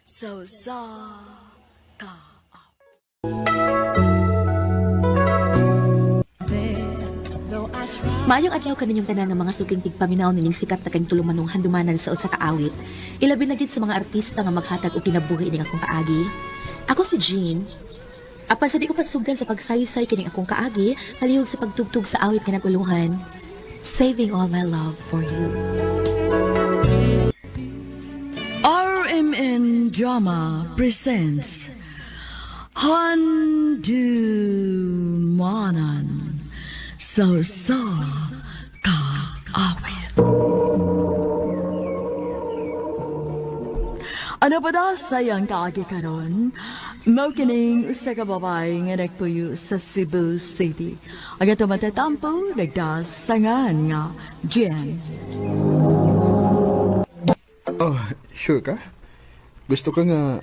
Sa usa ka Maayong adlaw kaninyong tanan nga mga suking tigpaminaw nining sikat na kayong tulumanong handumanan sa usa ka awit. Ilabi na gid sa mga artista nga maghatag og kinabuhi ning akong kaagi. Ako si Jean. Apan sa di ko pasugdan sa pagsaysay kining akong kaagi, palihog sa pagtugtog sa awit nga naguluhan. Saving All My Love for You. RMN Drama presents Handumanan sa usa ka awit. Ano pa da sayang kaagi karon? Mao kining usa ka babae nga nagpuyo sa Cebu City. Ang ato matatampo nagdasangan nga Jen. Oh, sure ka? Gusto ka nga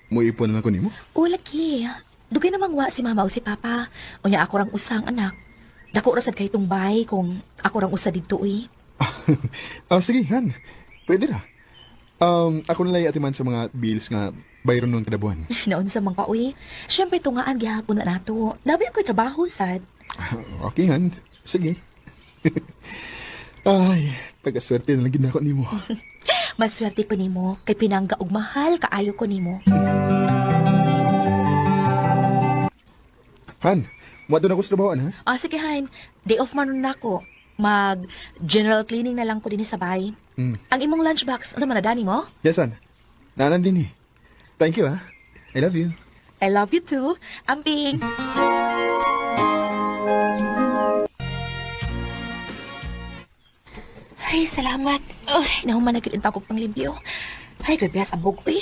muipon na ko nimo? O laki, dugay namang wa si mama o si papa. Unya ako rang usang anak. Dako ra sad kay itong bahay kung ako rang usa didto uy. Ah, sige, Han. Pwede ra. Ako na lang atiman sa mga bills nga bayron nun kada buwan. Naon sa mga ka uy. Syempre tungaan gihapon na nato. Labi ako'y trabaho sad. Okay, Han. Sige. Ay, pagkaswerte na lang gid nako nimo. Maswerte ko nimo kay pinangga og mahal kaayo ko nimo. Han, muadto na ko sa trabahoan, ha? Ah, sige Han, day off man nun nako. Mag general cleaning na lang ko dinhi sa bahay. Ang imong lunchbox, ano man na dani mo? Yes, Han. Nanan din eh. Thank you, ha? I love you. I love you too. Amping. Ay, salamat. Ay, nahuman na gyud ang takog panglimpyo. Ay, grabe sa bug, uy.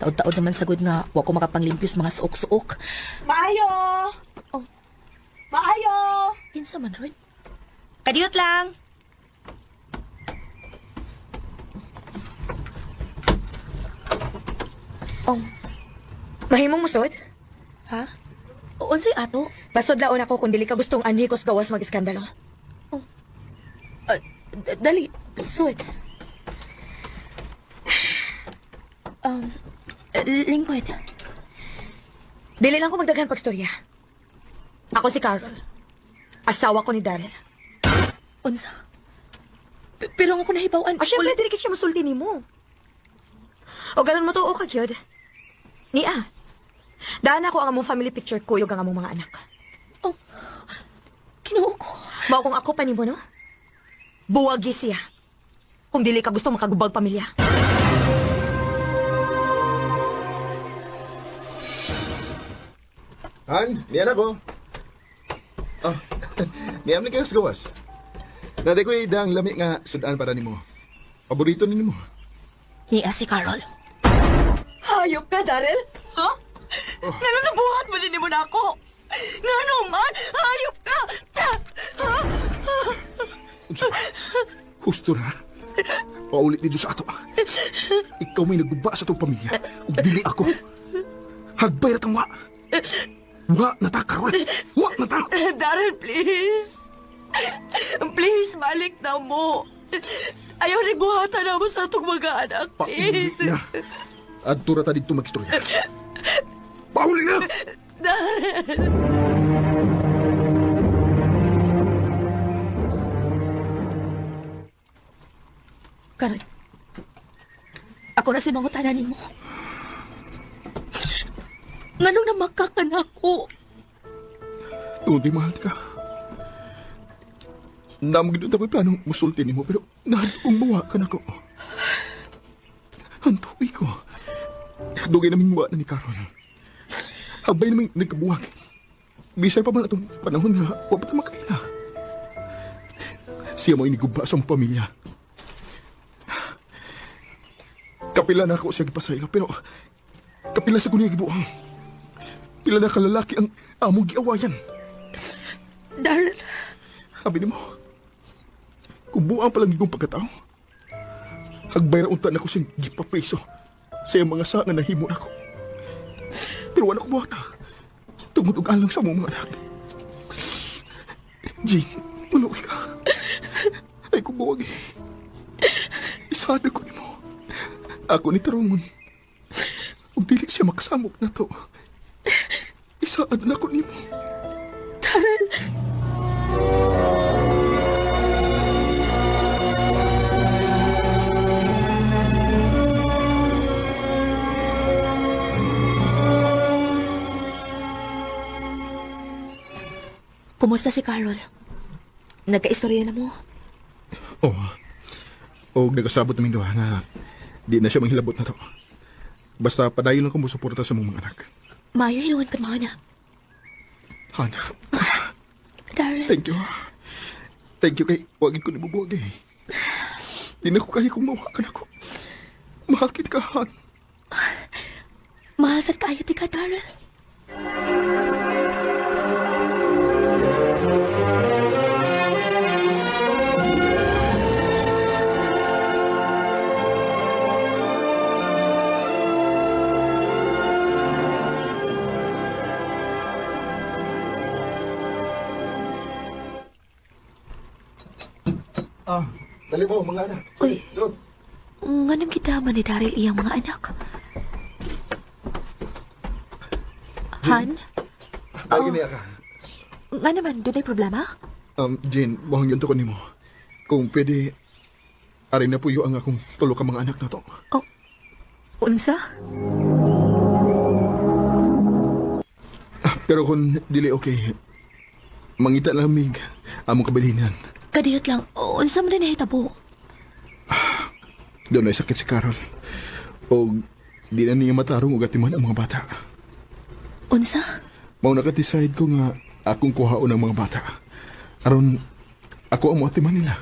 Taod-taod naman sagud nga, wa ko makapanglimpyo sa mga suok-suok. Maayo! Oh. Maayo! Kinsa man ron? Kadiyot lang. Oh, Mahimong musod? ha? O, unsay ato? Pasod laon ako kung dili ka gustong anhi kos gawas mag-iskandalo. Ah, dali, sud. Lingkod. Dili lang ko magdaghan pagstorya. Ako si Carol. Asawa ko ni Daryl. Unsa? Pero ang ako nahibaw-an. Ah, syempre, dili kit siya musulti nimo. O ganon mo to, o kagyod. Nia, daan ako ang among family picture kuyog ang among mga anak. Oh, Kinuo ko. Mao kung ako pa nimo, no? Buwagi siya. Kung dili ka gusto makagubag pamilya. Han, niyan ako. Oh, niyam ni kayo sa gawas. Naday ko idang lami nga sudan para nimo. Paborito ni nimo. Niya si Carol. Hayop ka, Daryl? Ha? Oh. Ngano nabuhat mo din mo na ako? Ngano man? Hayop ka! Ha? Unsa ba? Husto ra. Paulit dito sa ato. Ikaw may naguba sa itong pamilya. Ug dili ako. Hagbay ra tang wa. Wa na ta, Karol. Wa na ta. Daryl, please. Please, balik na mo. Ayaw ni buhatan na mo sa atong mga anak, Pauli please. na. Adto ra ta dito magstorya. Pauli na! Daryl. Carol. Ako na si mangutana nimo. Nganong namaka ka na ako? Tungod mahal ka. Namag doon ako'y planong musulti nimo pero nahadong mawa ka na ko. Antuoy ko. Dugay naming wa na ni Carol. Habay naming nagkabuwag. Bisan pa man atong panahon nga wa pa ta makaila. Siya mo iniguba sa among pamilya. Kapila na ako siya gipasaylo pero kapila sa kunya gibuang. Pila na kalalaki ang among giawayan. Daryl, Sabi ni mo, kung buang palang gigong pagkatao, hagbay ra unta na ko siyang gipapreso sa iyang mga sa nga nahimo nako. Pero wala ko buhata. Tungod og alang sa among mga anak. Jean, maluoy ka. Ay kung buwag eh. Isada ko nimo. Ako ni Tarungon. Ug dili siya makasamok na to. Isaad na ko nimo. Daryl! Kumusta si Carol? Nagkaistorya na mo? Oh. Og nagkasabot naming duha nga di na siya manghilabot na to. Basta padayon lang ko mosuporta sa mong mga anak. Maayo hinuon ka na. Han, Daryl, thank you. Thank you kay wagin ko nimo buwag eh. Di na ko kaya kung mawakan ako. Mahakit ka, Han. mahal sad kaayo ti ka, Daryl. Ah, dali mo mga anak. Uy. So, Nganong gidama ni Daryl iyang mga anak? Han? oh. Niya ka. Nga naman, doon ay problema? Jane, muhang yun to ko nimo. Kung pwede, ari na puyo ang akong tulo ka mga anak na to. Oh, unsa? Ah, pero kung dili okay, mangita lang mig among kabilinan. Kadiyot lang, unsa man din nahitabo? Doon ay sakit si Carol. O di na niya matarong og atiman ang mga bata. Unsa? Mao naka-decide ko nga akong kuhaon ang mga bata. Aron ako ang moatiman nila.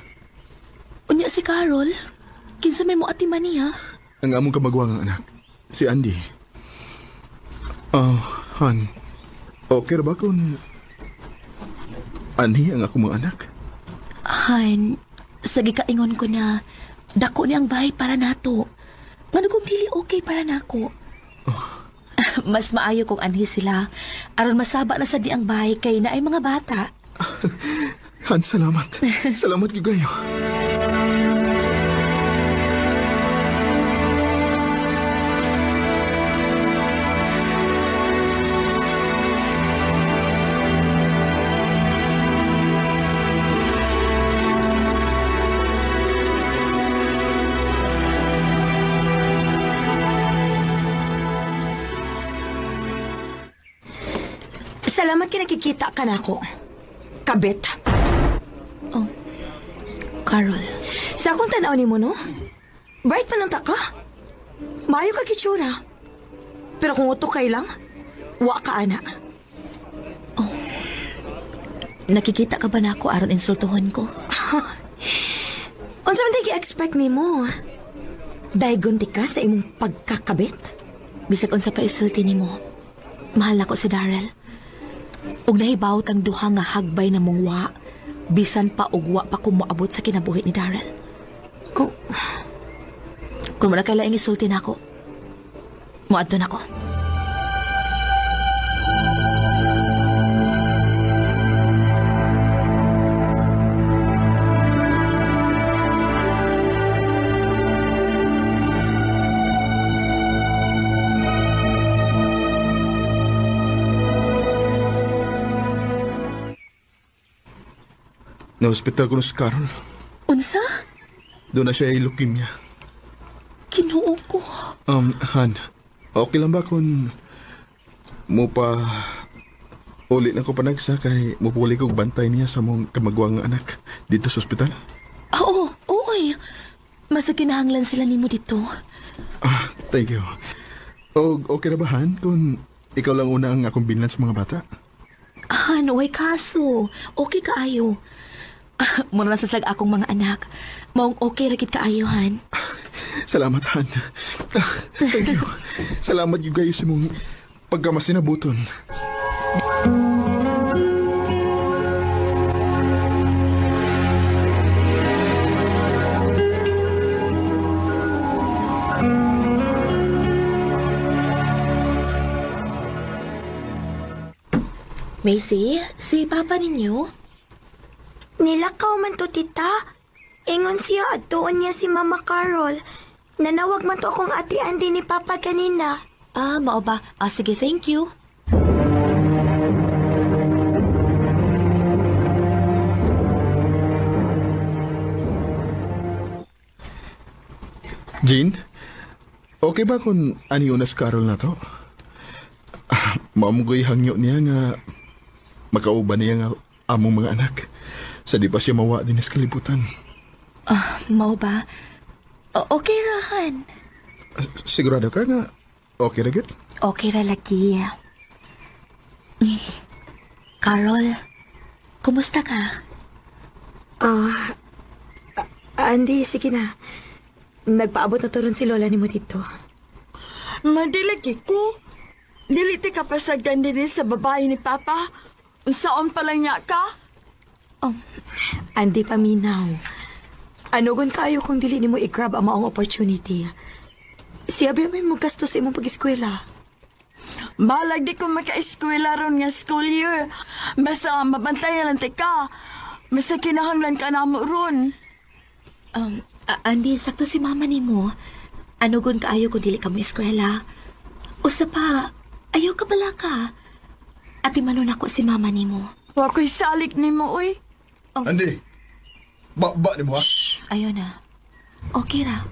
Unya si Carol? Kinsa may moatiman niya? Ang among kamagwang anak, si Andy. Ah, Han. Okay ra ba kung Anhi ang akong mga anak? Han, sa gikaingon ko na dako ni ang bahay para nato. Ngano kung dili okay para nako? Mas maayo kung anhi sila aron masaba na sa di ang bahay kay naay mga bata. Han, salamat. Salamat gyud kayo. Salamat kay nakikita ka na ako. Kabit. Oh. Carol, Sa akong tanaw ni mo, no? Bright pa lang ta ka. Maayo ka kitsura. Pero kung uto kay lang, wa ka ana. nakikita ka ba nako aron insultuhon ko? Unsa man tay gi-expect nimo? Daygon ti ka sa imong pagkakabit? Bisag unsa pa isulti nimo. Mahal ako si Daryl. Ug nahibawot ang duha nga hagbay na mong wa, bisan pa og wa pa ko moabot sa kinabuhi ni Daryl. Oh, Kung wala kay laing isulti nako, moadto nako. Na-hospital ko na si Carol. Unsa? Doon na siya ay leukemia. Kinuo ko. Han, okay lang ba kung mo pa uli lang ko panagsa kay mupuli kog bantay niya sa mong kamagwang anak dito sa ospital? Oo, oy. Mas kinahanglan sila nimo dito. Ah, thank you. O, okay na ba, Han, kung ikaw lang una ang akong binlan sa mga bata? Han, way kaso. Okay kaayo. Ah, mura na sa slag akong mga anak. Maong okay ra gid kaayo, Han. Salamat, Han. Ah, thank you. Salamat you guys sa mong pagkamasinabuton. Macy, si Papa ninyo? Nilakaw man to, tita. Ingon siya at tuon niya si Mama Carol. Nanawag man to akong ate Andy ni Papa ganina. Ah, mao ba? Ah, sige, thank you. Jean, okay ba kung ani unas Carol na to? Ah, Mamugoy hangyo niya nga makauban niya nga among mga anak. Sa di pa siya mawa din sa kalibutan. Ah, mao ba? Okay rahan. Ah, sigurado ka nga okay ra gyud? Okay ra lagi. Carol, kumusta ka? Ah, Andy, sige na. Nagpaabot na to ron si Lola ni mo dito. Madilagi ko. Dili ti ka pasagdan dinhi sa babae ni Papa. Unsaon pa lang niya ka? Oh, Andy, paminaw. Ano gun kayo kung dili nimo i-grab ang maong opportunity? Siya ba may mo gasto sa imong pag-eskwela? Balag di ko maka-eskwela ron nga school year. Basta mabantayan lang ti ka. Basta kinahanglan ka namo ron. Andy, sakto si mama nimo. Ano gun kaayo kung dili ka mo eskwela? Usa pa, ayaw ka bala ka. Ati manon ako si mama nimo. Wa ko'y salik nimo, uy. Andy, ba ni mo ha? Ayaw na. Okay ra.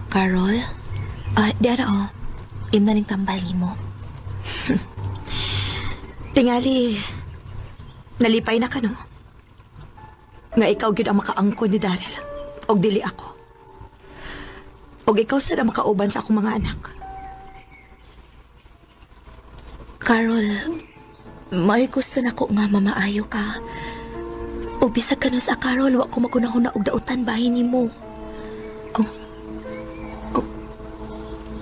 Carol, ah, di ara oh. Imna ning tambal nimo. Tingali, nalipay na ka, no? Nga ikaw gyud ang makaangkon ni Daryl. Og dili ako. Og ikaw sad ang makauban sa akong mga anak. Carol, may gusto na ko nga mamaayo ka. O bisag ka sa Carol, wa ko magunahon na og dautan bahin nimo.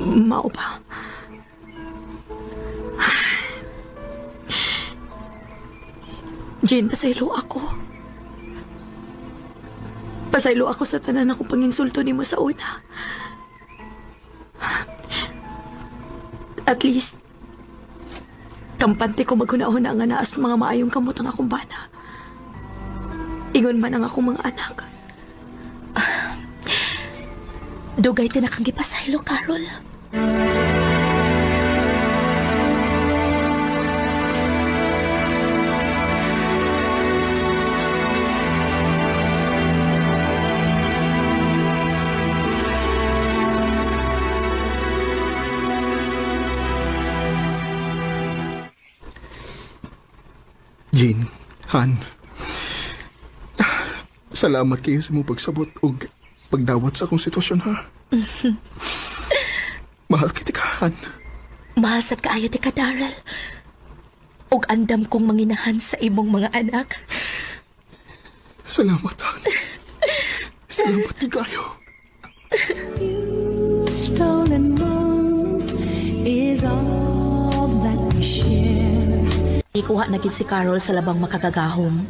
Mao ba? Jean, pasaylo ako. Pasaylo ako sa tanan akong panginsulto nimo sa una. At least, kampante ko maghuna-huna nga naas mga maayong kamot ang akong bana. Ingon man ang akong mga anak. Dugay ti na kang gipasaylo, Carol. Jean, Han. Salamat kayo sa mong pagsabot ug pagdawat sa akong sitwasyon ha. Mahal kita ka, Han. Mahal sad kaayo ti ka, Daryl. Og andam kong manginahan sa imong mga anak. Salamat, Han. Salamat din kayo. Stolen moments is all that we share. Ikuha na gid si Carol sa labang makagagahom.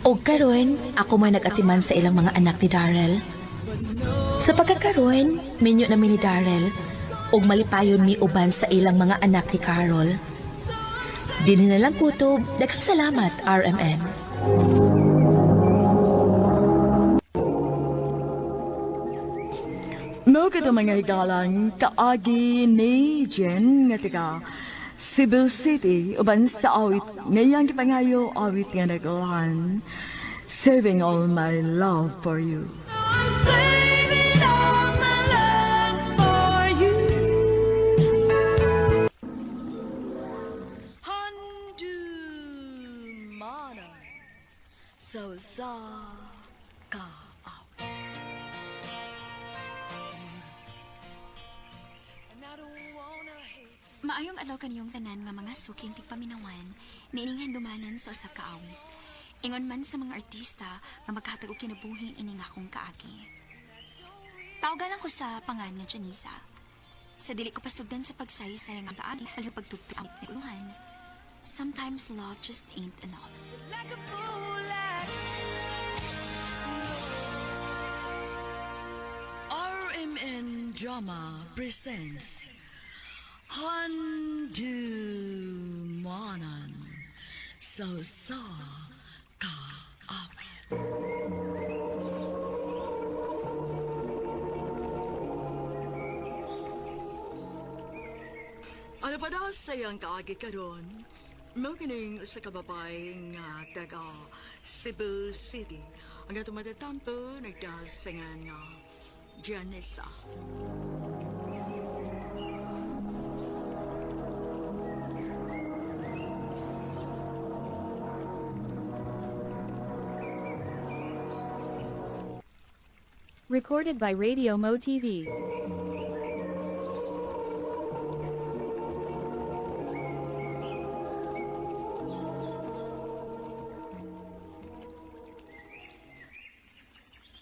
Og karon, ako may nag-atiman sa ilang mga anak ni Daryl. Sa pagkakaroon, minyo na mi ni Daryl og malipayon mi uban sa ilang mga anak ni Carol. Dinhi na lang kutob, daghang salamat RMN. Mao kato mga higalang kaagi ni Jen nga taga Cebu City uban sa awit ngayang gipangayo awit nga nagulahan Saving All My Love for You. I'm saving all my love for you. Handumana sa usa ka awit. Maayong adlaw kaniyong tanan nga mga suking tigpaminawan, niining handumanan sa usa ka awit. Ingon man sa mga artista nga maghatag og kinabuhi ining akong kaagi. Tawgalan ko sa pangan nga Janisa. Sa dili ko pasugdan sa pagsaysay nga paagi palihog pagtugtog sa uluhan. Sometimes love just ain't enough. Like a fool, I RMN Drama presents Handumanan sa usa ka awit. Ano pa daw sa iyang kaagi karon? Mao kining sa kababay nga taga Cebu City. Ang atong matatampo nagdasingan nga Janessa. Recorded by Radio Mo TV.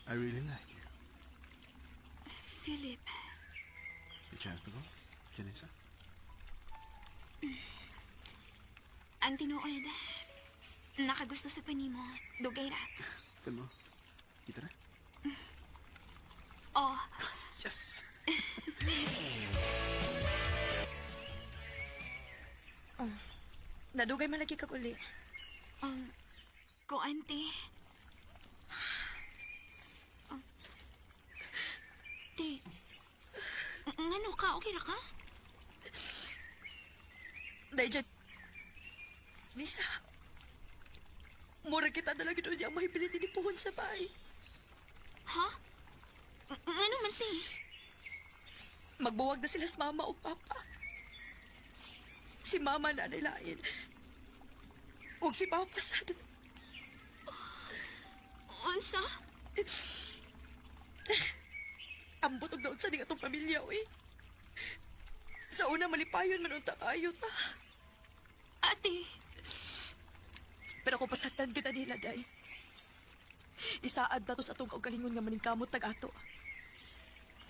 I really like you. Philip, May chance ba ko? Janessa? ang tinuod. Nakagusto sa tuwa mo. Dugay ra. Kalma. Kita na? Oh, Yes! Nadugay man lagi kag uli. Ko ante. Te, ngano ka? Okay ra ka? Day, Jan. Nisa. Mura kita na lang ito niya ang mahibilit ni puhon sa bahay. Ha? Ngano man, te? Magbuwag na sila sa mama o papa. Si mama na nilain. Huwag si papa sad. Unsa? Ambot og daon sa ning atong pamilya, uy. Sa una malipayon man unta kayo ta. Ate, Pero kung pasaktan kita nila, day. Isaad na to sa atong kaugalingon nga maningkamot tag ato.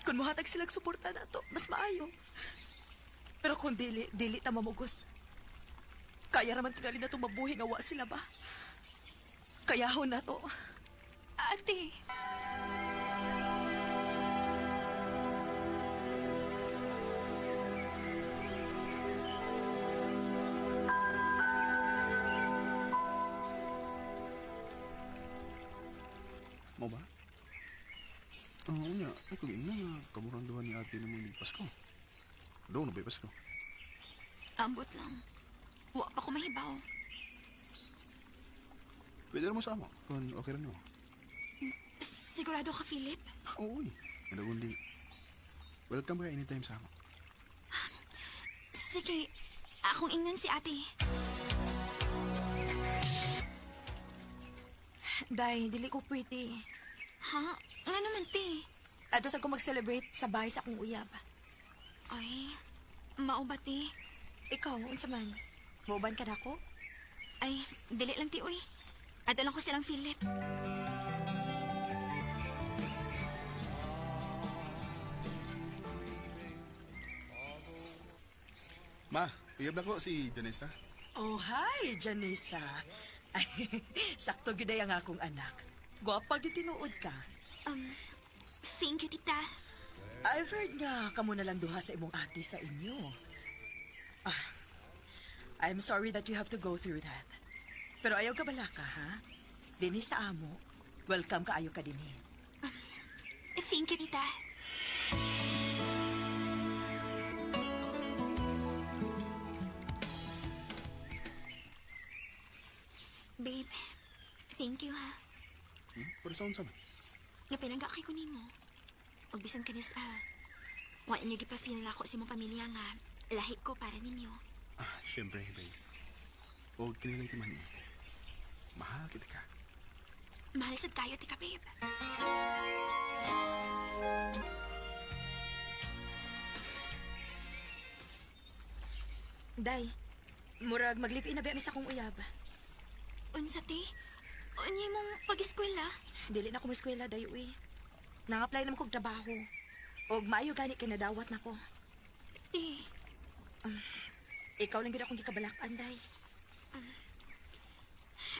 Kung muhatag silang suporta na to, mas maayo. Pero kung dili, dili ta mamugos. Kaya raman tingali na itong mabuhi nga wa sila ba? Kayahon na to. ate. Mo ba? Oo nga. Ay, kung ina nga, kamurang duha ni ate na mo ni Pasko. Doon na ba'y Pasko? Ambot lang. Wa pa ko mahibaw. Pwede na mo sa amo, kung okay rin mo. Sigurado ka, Philip? Oo, eh. Ano kundi, welcome ka anytime sa amo. Sige, akong ingnan si ate. Day, dili ko pwede. Ha? Nga naman, te. Ato sa ko mag-celebrate sa bahay sa akong uyab. Ay, mao ba, te? Ikaw, unsa man? Moban ka na ko? Ay, dili lang, ti, uy. Ato lang ko silang Philip. Ma, uyab na ko si Janessa. Oh, hi, Janessa. Ay, sakto gyud ay ang akong anak. Gwapa gyud tinuod ka. Thank you, tita. I've heard nga kamo na lang duha sa imong ate sa inyo. Ah, I'm sorry that you have to go through that. Pero ayaw ka balaka, ha? Dini sa amo. Welcome ka ayo ka dinhi. Thank you, tita. Babe, thank you, ha. Pero sa unsa man? Nga pinangga kay ko nimo. Ug bisan kanis ah. Wa inyo gipa-feel na ako sa imong pamilya nga lahi ko para ninyo. Ah, syempre, babe. Huwag kinilay ti man eh. Mahal kita ka. Mahal sad kayo, tika babe. Day, murag mag-live-in na ba mi sa akong uyab. Unsa te? Unya imong pag-eskwela? Dili na ko mo-eskwela, day, uy. Nang-apply naman kog trabaho. Og maayo gani kay nadawat na ko. Te, Ikaw lang gyud akong gikabalak-an, day.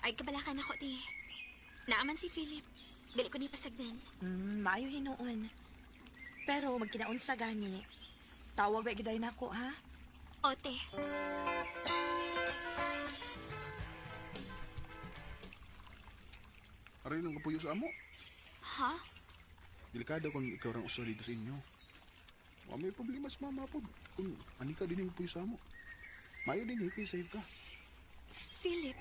ay kabalakan ako, te. Naaman si Philip. Dili ko ni pasagdan. Maayo hinuon. Pero magkinaunsa gani. Tawag ba gyud na ako, ha? Ote. Aray lang kapuyo sa amo. Ha? Delikado kung ikaw rang usa dito sa inyo. Wa may problema sa mama po. Kung ani ka din yung puyo sa amo. Mayo din eh, kay safe ka. Philip.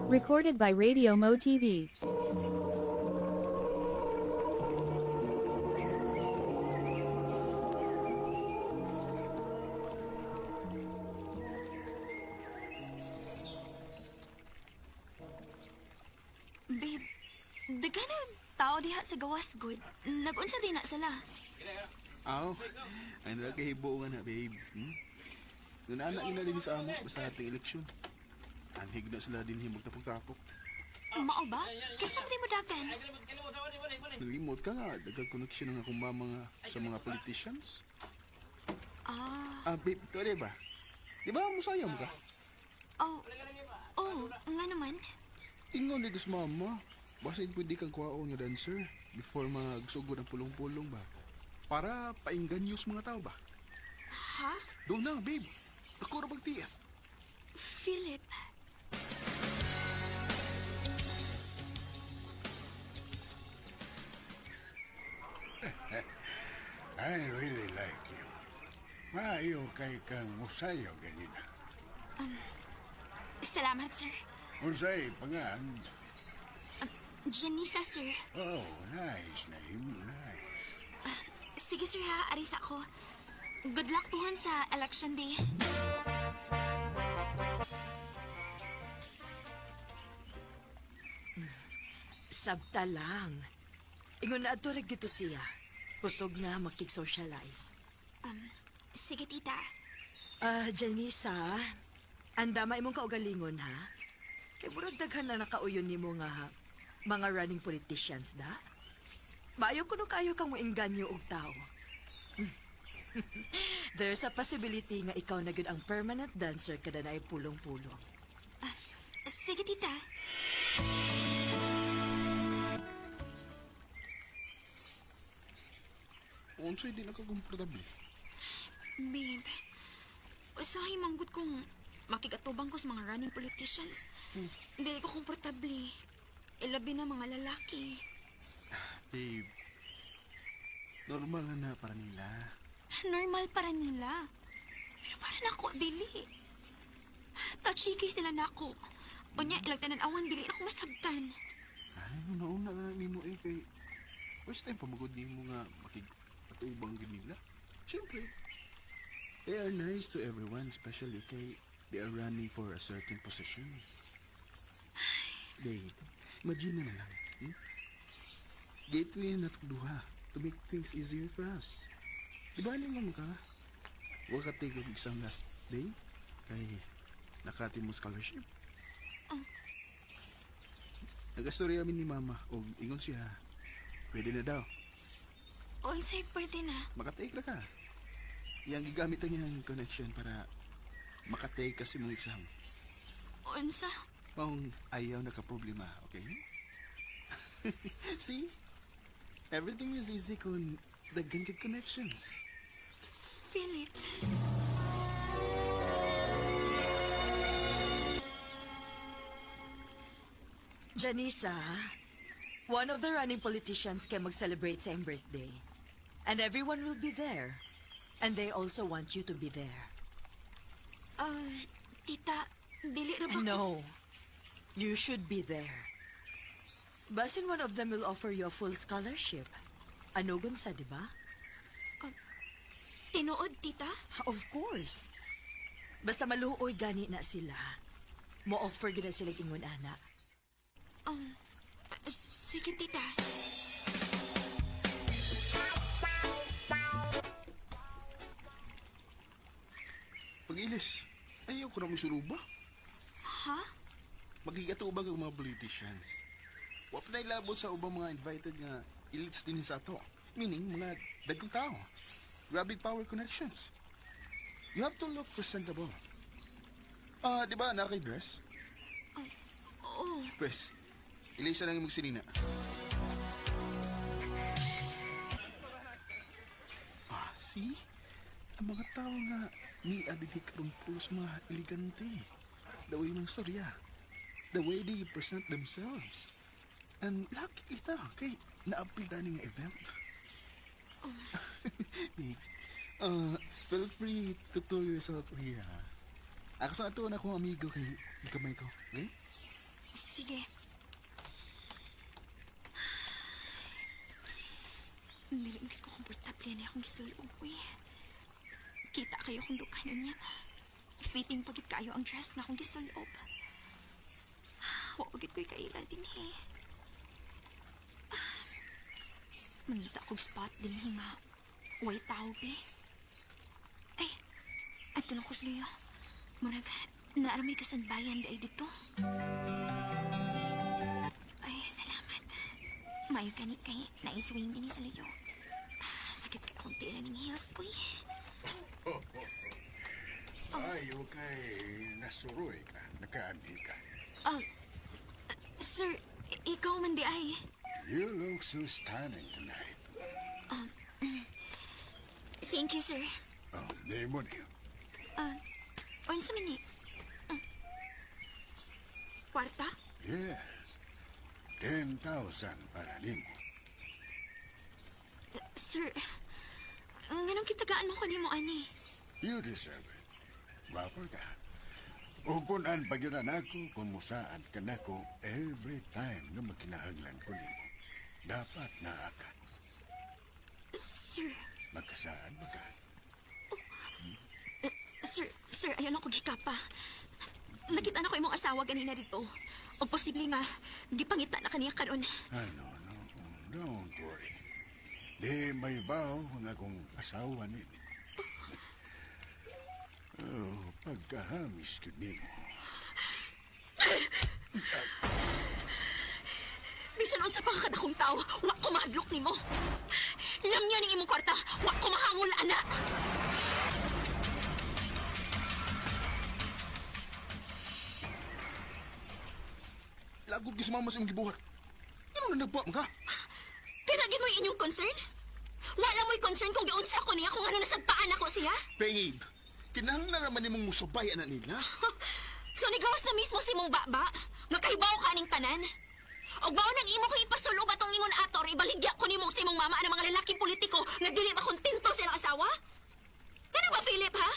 Recorded by Radio Mo TV. Babe, daghan na tao diha sa gawas good. Nagunsa din na sila. Aw, ay nala kahibo nga na, babe. Nunana yun na din sa amo, basta ating eleksyon. Anhig na sila din himog tapok-tapok. Mao ba? Kaysa di mo dagan. Nalimot ka nga, daghang connection ang akong mama nga sa mga politicians. Ah, Ah, babe, to ba? Di ba musayam ka? oh. Oh, nga naman. Ingon dito sa mama. Basin pwede kang kuwaon nga dancer before magsugod ang pulong-pulong ba? Para painggan sa mga tao ba? Ha? Doon na, babe. Ako ra bang TF? Philip. I really like you. Maayo kay kang musayo ganina. Salamat, sir. Unsay pangan? Janisa, sir. Oh, nice name, nice. Sige, sir ha. Aris ako. Good luck pohon sa election day. Sabta lang. Ingon na adto rag dito siya. Kusog nga makig-socialize. Sige, tita. Ah, Janisa, andama imong kaugalingon ha. Kay murag daghan na nakauyon nimo nga ha, mga running politicians da. Maayo kuno kayo kang moengganyo og tao. There's a possibility nga ikaw na gyud ang permanent dancer kada naay pulong-pulong. Sige, tita. Unsay di nakakomportable. Babe, usahay manggod kung makigatubang ko sa mga running politicians. Hindi ko komportable. Ilabi na mga lalaki. Babe, normal na na para nila. Normal para nila. Pero para nako, dili. Touchy kay sila nako. Unya, ilang tanan-awan, dili na ako masabtan. Ay, una-una na nimo eh kay first time pamagod nimo nga makig-atubang gid nila. Siyempre, they are nice to everyone, especially kay they are running for a certain position. Babe, imagine na lang. Gateway na natong duha to make things easier for us. Di ba ningon ka? Wa ka take og exam last day kay nakati mo scholarship. Nag-astorya kami ni Mama og ingon siya, pwede na daw. Unsay pwede na. Makatake na ka. Yang gigamit ang iyang connection para makatake ka sa imong exam. Unsa? Maong ayaw na ka problema, okay? See? Everything is easy kung daghan kag connections. Philip. Janisa, one of the running politicians kay mag-celebrate sa iyang birthday. And everyone will be there. And they also want you to be there. Tita, dili ra ba ko- No. You should be there. Basin one of them will offer you a full scholarship. Ano sa, di ba? Tinuod, tita? Of course. Basta maluoy gani na sila. Mo-offer gina sila ingon ana. Sige, tita. Pag-ilis, ayaw ko na may suruba. Ha? Magigatubang ang mga politicians. Wa pa nailabot sa ubang mga invited nga elites din sa ato. Meaning, mga dagkong tao. Grabe power connections. You have to look presentable. Ah, di ba nakay-dress? Oo. Pwes, Ilisa lang yung magsinina. Ah, see? Ang mga tao nga ni adili karon pulos mga elegante. The way ng storya. The way they present themselves. And lucky kita kay naapil dani nga event. Babe, feel free to tour yourself here, ha? Ako sa ato na akong amigo kay kamay ko, okay? Sige. Dili man ko komportable na akong gisulog, uy. Kita kayo kung dukanon niya. Fitting pagit kayo ang dress nga akong gisulob. Wa pagit ko'y kaila din eh. Mangita kog spot din nga. Way tao be. Ay, ato lang ko sa luyo. Murag, naaramay kasanbayan di ay dito. Ay, salamat. Mayo gani kay naiswing din sa luyo. Ah, sakit ka akong tila ng heels ko eh. Ayo kay nasuroy ka, nakaanhi ka. Ah, sir, ikaw man di ay. You look so stunning tonight. Thank you, sir. Oh, di mo niyo. Unsa man ni? Kwarta? Yes. 10,000 para nimo. Sir, nganong kitagaan mo ko nimo ani? You deserve it. Gwapa ka. Ug punan pa gyud nako kung musaan ka nako every time nga makinahanglan ko nimo. Dapat naa ka. Sir, Magkasaan ba ka? sir, sir, ayaw lang ko gikapa. Nakita na ko imong asawa ganina dito. O posible nga, gipangita na kaniya karon. Ah, no, no. Don't worry. Di may baw ang akong asawa nini. Oh, pagkahamis gyud nimo. Bisan unsa pa ka kadakong tao, wa ko mahadlok nimo. Lamya ning imong kwarta, wa ko mahangol ana. Lagod gyud si mama sa imong gibuhat. Ano na nagbuhat mo ka? Kana gid mo'y inyong concern? Wala mo'y concern kung giunsa ko niya kung ano nasagpaan ako siya? Babe, kinahanglan naman nimong musabay ana nila. So nigawas na mismo si mong baba, nga kahibaw ka aning tanan. Og mao nang imo ko ipasulog atong ingon ator, ibaligya ko nimo sa imong mama ang mga lalaking politiko nga dili makontento sa ilang asawa? Ano ba, Philip, ha?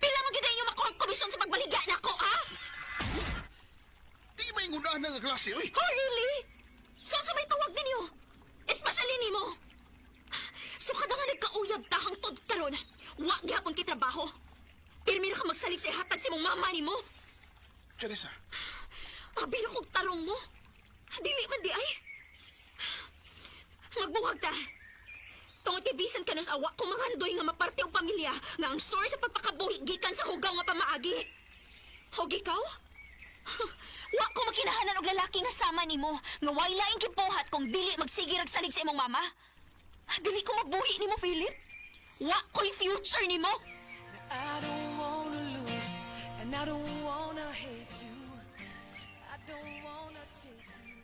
Pila mo gid inyo makuha ang komisyon sa pagbaligya nako, ha? Di ba yung unahan nga klase, oy? Oh, really? So, sa may tawag ninyo? Especially nimo. So, kada nga nagkauyab ta hangtod karon, wa gihapon kay trabaho. Pirmi ra ka magsalig sa ihatag sa imong mama nimo. Teresa, Abi na kong tarong mo. Dili man di ay. Magbuhag ta. Tungod kay bisan ka sa awa ko mangandoy nga maparte og pamilya nga ang source sa pagpakabuhi gikan sa hugaw nga pamaagi. Hog ikaw? Wa ko makinahanan og lalaki nga sama nimo nga way laing gibuhat kung dili magsige rag salig sa imong mama. Dili ko mabuhi nimo, Philip. Wa ko'y future nimo. I don't wanna lose, and I don't wanna hate you. I don't wanna take you.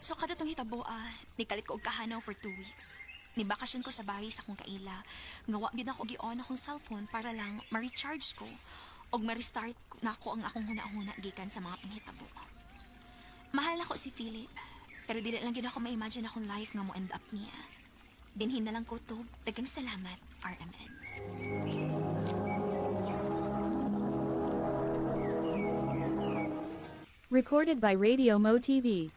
So kada tong hitabo ah, nikalit ko og kahanaw for 2 weeks. Nibakasyon ko sa bahay sa akong kaila. Nga wa gyud ako gi-on akong cellphone para lang ma-recharge ko og ma-restart nako ang akong huna-huna gikan sa mga panghitabo. Mahal ako si Philip, pero dili lang gyud ako ma-imagine akong life nga mo end up niya. Dinhin na lang ko to. Daghang salamat, RMN. Recorded by Radio Mo TV.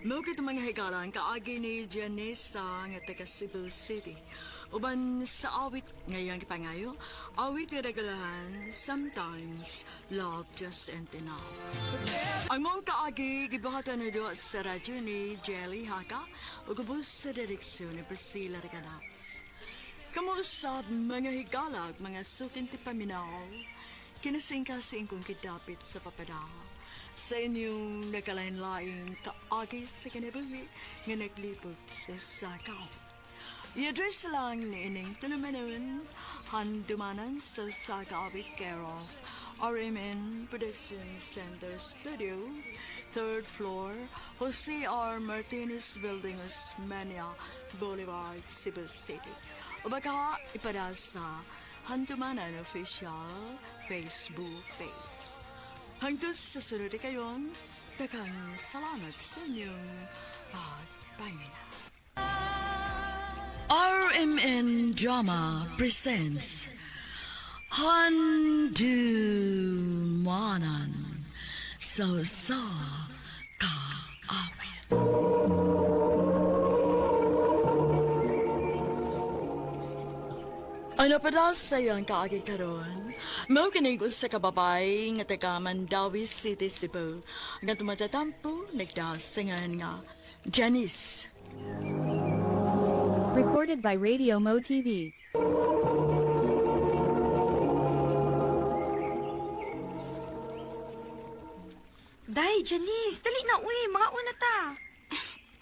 Mao kit mga higalan kaagi ni Janessa nga taga Cebu City. Uban sa awit ngayang gipangayo, awit nga nagalahan, sometimes love just ain't enough. Ang mong kaagi gibuhatan na do sa radyo ni Jelly Haka ug ubos sa direksyon ni Priscilla Reganas. Kamusta mga higalag, mga sukin ti paminaw, kinasingkasing kong kidapit sa papada. Sa inyong nagkalain-laing kaagi sa kinabuhi nga naglibot sa sakaw. I-address lang niining tulumanon, handumanan sa Sagawit care of RMN Production Center Studio, third floor, Jose R. Martinez Building, Osmeña Boulevard, Cebu City. O baka ipada sa Handumanan Official Facebook page. Hangtod sa sunod kayong daghang salamat sa inyong pagpangina. RMN Drama presents Handumanan sa sa kaawit. Ano pa daw sa iyang kaagi karon? Mao kini sa kababay nga taga Mandawi City, Cebu. Nga tumatatampo nagdasingan nga Janice. Recorded by Radio Mo TV. Day, Janice, dali na uy, mga una ta.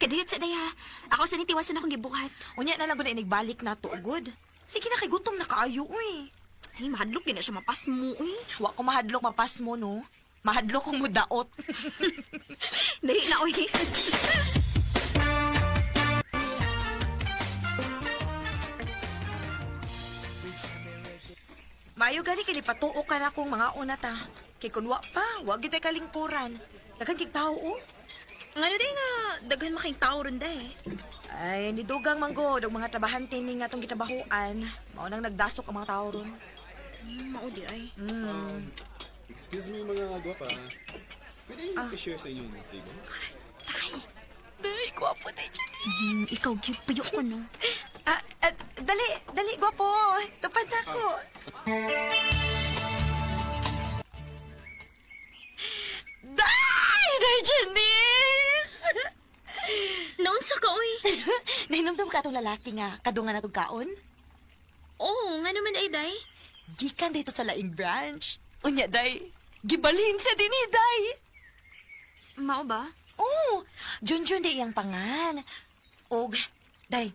Kadiyot sa day ha. Ako sa nitiwasan akong gibuhat. Unya na lang gud na inigbalik na to gud. Sige na kay gutom na kaayo uy. Ay, mahadlok din na siya mapasmo eh. Wa ko mahadlok mapas mo no. Mahadlok kong mudaot. Dali na uy. Maayo gani kay patuo ka na kung mga una ta. Kay kun wa pa, wa gyud tay kalingkuran. Daghan kig tawo oh. Ngano day nga daghan making tao ron day. Ay, nidugang manggod og mga trabahante ni nga atong gitrabahoan. Mao nang nagdasok ang mga tawo ron. Mao di ay. Excuse me mga gwapa. Pwede yung i-share sa inyong table? Day, gwapo day, Janice. Ikaw gyud tuyo ko no. Ah, ah, dali, dali, gwapo. Tupad na ako. Day! Day, Janice! Naunsa ka uy? Nahinumdum ka atong lalaki nga, kadungan na kaon? Oo, nga naman ay day. Gikan dito sa laing branch. Unya, day. Gibalhin sa dinhi, day. Mao ba? Oh, Junjun day iyang pangan. Og, day,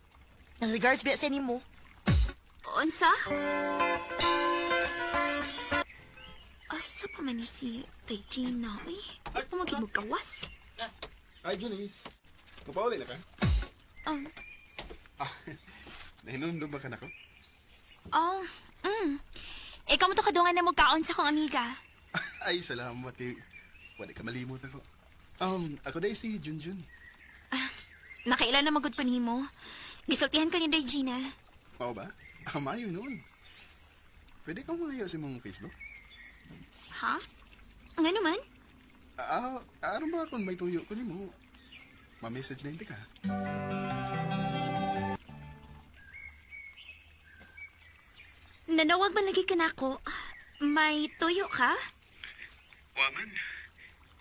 nang regards biya sa nimo. Unsa? Asa pa man ni si Tay Gina uy? Pumagid mo gawas. Ay, Janice. Mapauli na ka? Ah, nahinumdum ba ka na ko? Oh, Ikaw mo to kadungan na magkaon sa akong amiga. Ay, salamat kay... Wala ka malimot ako. Ako dahil si Junjun. Nakailan na magud ko nimo. Gisultihan ko ni Day Gina. Mao ba? Ah, maayo noon. Pwede kang mangayo sa imong Facebook? Ha? Nga naman? Ah, aron ba kung may tuyo ko nimo? Ma-message na hindi ka. Nanawag man lagi ka na ako. May tuyo ka? Waman.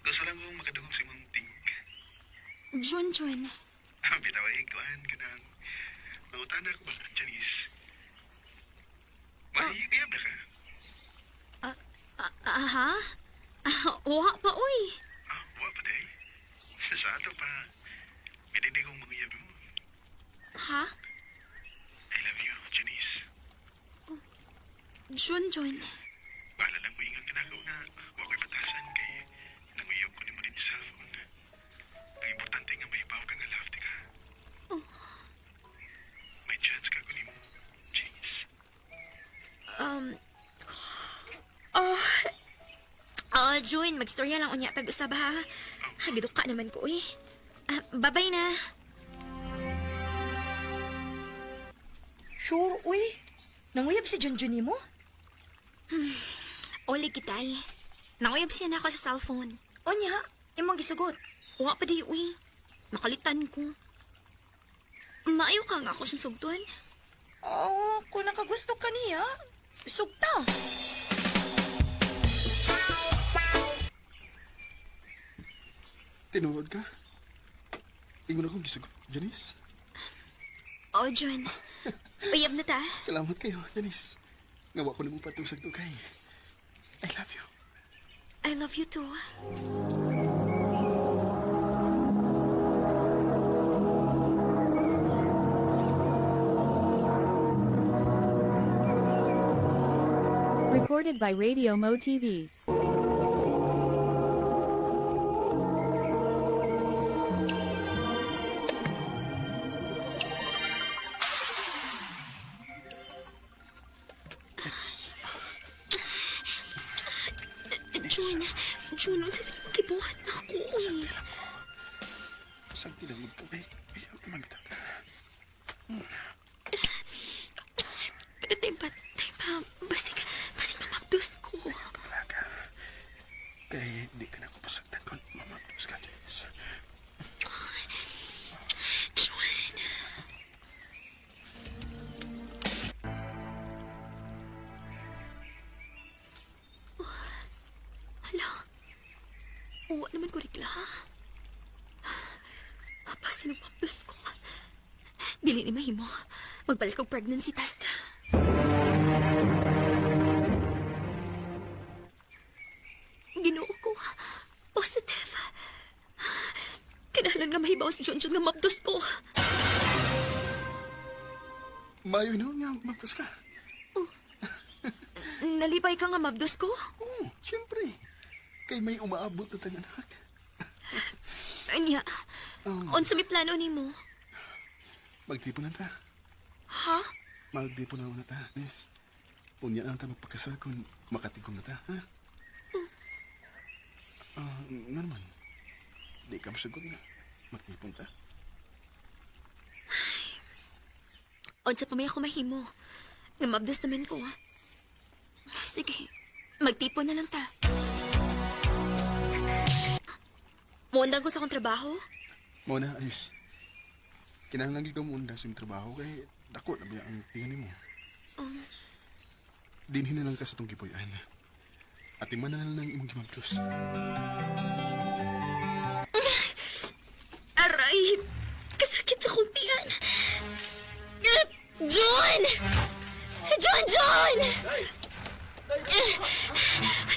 Gusto lang kong makadungog sa imong ting. Junjun. Bitaw ay kuan ka nang mangutan ako ba, Janice? May kayab na ka? Aha? Ah, wa pa uy. Ah, wa pa day. Sa ato pa, hindi kong manguyab mo. Ha? I love you, Janice. Junjun. Bahala lang mo ingan ka na ako nga wa ko'y batasan kay nanguyab ko nimo din sa cellphone. Ang importante nga may ka nga love di ka. May chance ka ko nimo, Janice. Oh. Oh, Jun, magstorya lang unya tag usab ha. Hagidok ka naman ko uy. Ah, babay na. Sure, uy. Nanguyab si Junjun nimo? Oli kitay. Nanguyab siya na ako sa cellphone. Unya, imong gisugot. Wa pa di uy. Nakalitan ko. Maayo ka nga ako siyang sugton. Oh, kung nakagusto ka niya, sugta. Tinuod ka? Ingon akong gisugot, Janice. Oh, Jun. Uyab na ta. Salamat kayo, Janice. Ngawa ko nimong patungsag dugay. I love you. I love you too. Recorded by Radio Mo TV. Jun, Jun, unsa ba imong gibuhat na ako? Uy? Saan kinangod ka, babe? Ay, mamita ka. Pero timpa, timpa, basig, basig mamabdos ko. Wala ka. Kaya hindi ka na ako pasagtan kung mamapos ka, Jess. Jun. Hala. Uwa naman ko regla. Pasin ang mabdos ko. Dili ni mahimo. Magbalik og pregnancy test. Ginoo ko. Positive. Kinahanglan nga mahibaw si John John nga mabdos ko. Mayo na nga, magpas ka. Nalipay ka nga mabdos ko? Oo, siyempre. Kay may umaabot na tang anak. Anya, unsa may plano nimo? Magtipon na ta. Ha? Magtipon na una ta, Nis. Unya na ta magpakasal kung makatigom na ta, ha? Ah, nga naman. Di ka masagot nga. Magtipon ta. Unsa pa may ako mahimo? Nga mabdos naman ko. Sige, magtipon na lang ta. Muundang ko sa akong trabaho. Mao na, ayos. Kinahanglan gyud ka mo sa imong trabaho kay dako na ba ang tingin nimo. Dinhi na lang ka sa tong gipuy-an. At man na lang ang imong gimabdos. Aray! Kasakit sa kuntian! John! John! John!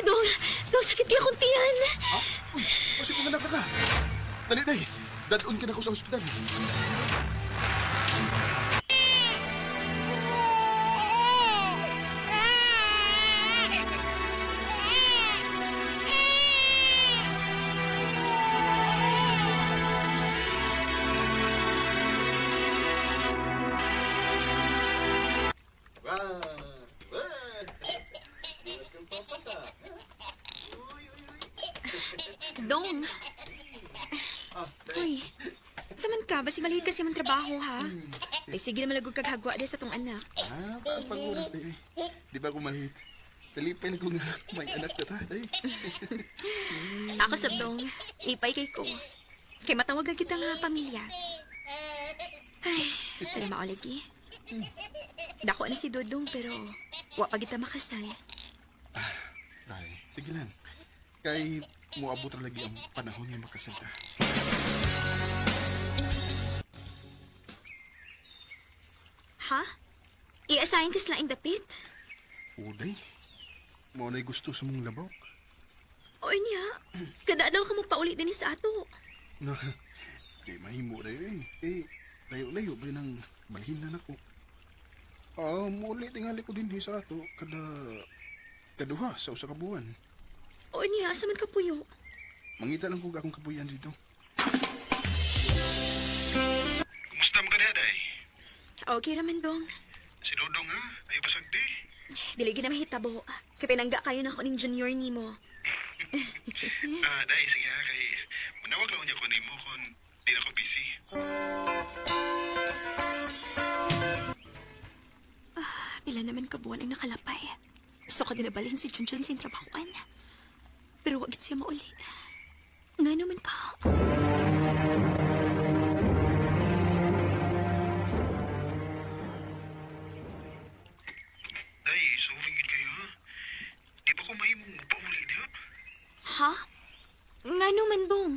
Dong, dong, sakit kaya kuntian. Uy, kasi kung anak na ka. Dali, day. Dadun ka na ko sa ospital. Dong. Uy, saman ka? Basi maliit kasi mong trabaho, ha? Ay, sige na malagog kag hagwa di sa tong anak. Ah, pag oras na eh. Di ba ako malihit? Nalipay na ko nga may anak na ta, day. Ako sa dong, ipay kay ko. Kay matawagan kita nga pamilya. Ay, pero maolagi. Dako na si Dodong pero wa pa kita makasal. Day, sige lang. Kay moabot ra lagi ang panahon nga makasal ta. Ha? I-assign ka sa laing dapit? Uday, mao na'y gusto sa mong labaw. O niya, kada daw ka magpauli din sa ato. Na, di mahimo na yun eh. Eh, layo-layo ba yun ang balhin na nako. Ah, muli tingali ko din sa ato kada kaduha sa usa ka buwan. O niya, asa man ka puyo? Mangita lang ko akong kapuyan dito. Kumusta mo ka niya, day? Okay raman dong. Si Dodong, ha? Ay, basag di. Dili gid na mahitabo. Kay pinangga kayo na ako ning junior nimo. Ah, day, sige ha, kay... Manawag lang niya ko nimo kung di na ko busy. Pila naman ka buwan ang nakalapay. So ka dinabalhin si Junjun sa trabahoan. Pero wag siya mauli. Nga naman ka. Day, sorry gid kayo, ha? Di ba ko mahimong pauli diha? Ha? Nga naman dong.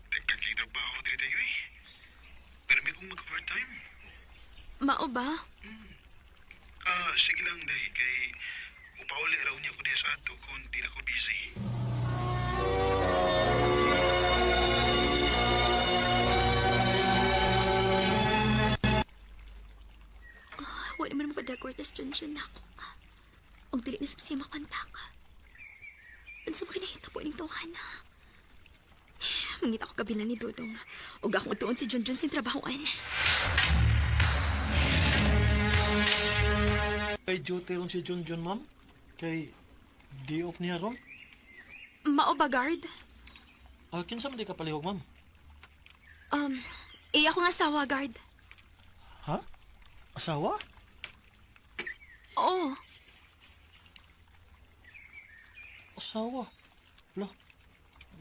Dagkan kay trabaho diri tayo, eh. Pero may kong mag-overtime. Mao ba? Ah, sige lang, day, kay... Mupauli raw niya ko diha sa ato kung di na ko busy. Wala naman mapadagor tas Junjun ako. Og dili na siya makontak. Unsa man kinahitabo ining tawhana? Mangita ko kabila ni Dodong. Og akong tuon si Junjun sa trabahoan. Kay duty ron si Junjun, ma'am. Kay day off niya ron. Mao ba, guard? Ah, kinsa man di ka palihog, ma'am? Iya ko nga asawa, guard. Ha? Asawa? Oo. Asawa? La,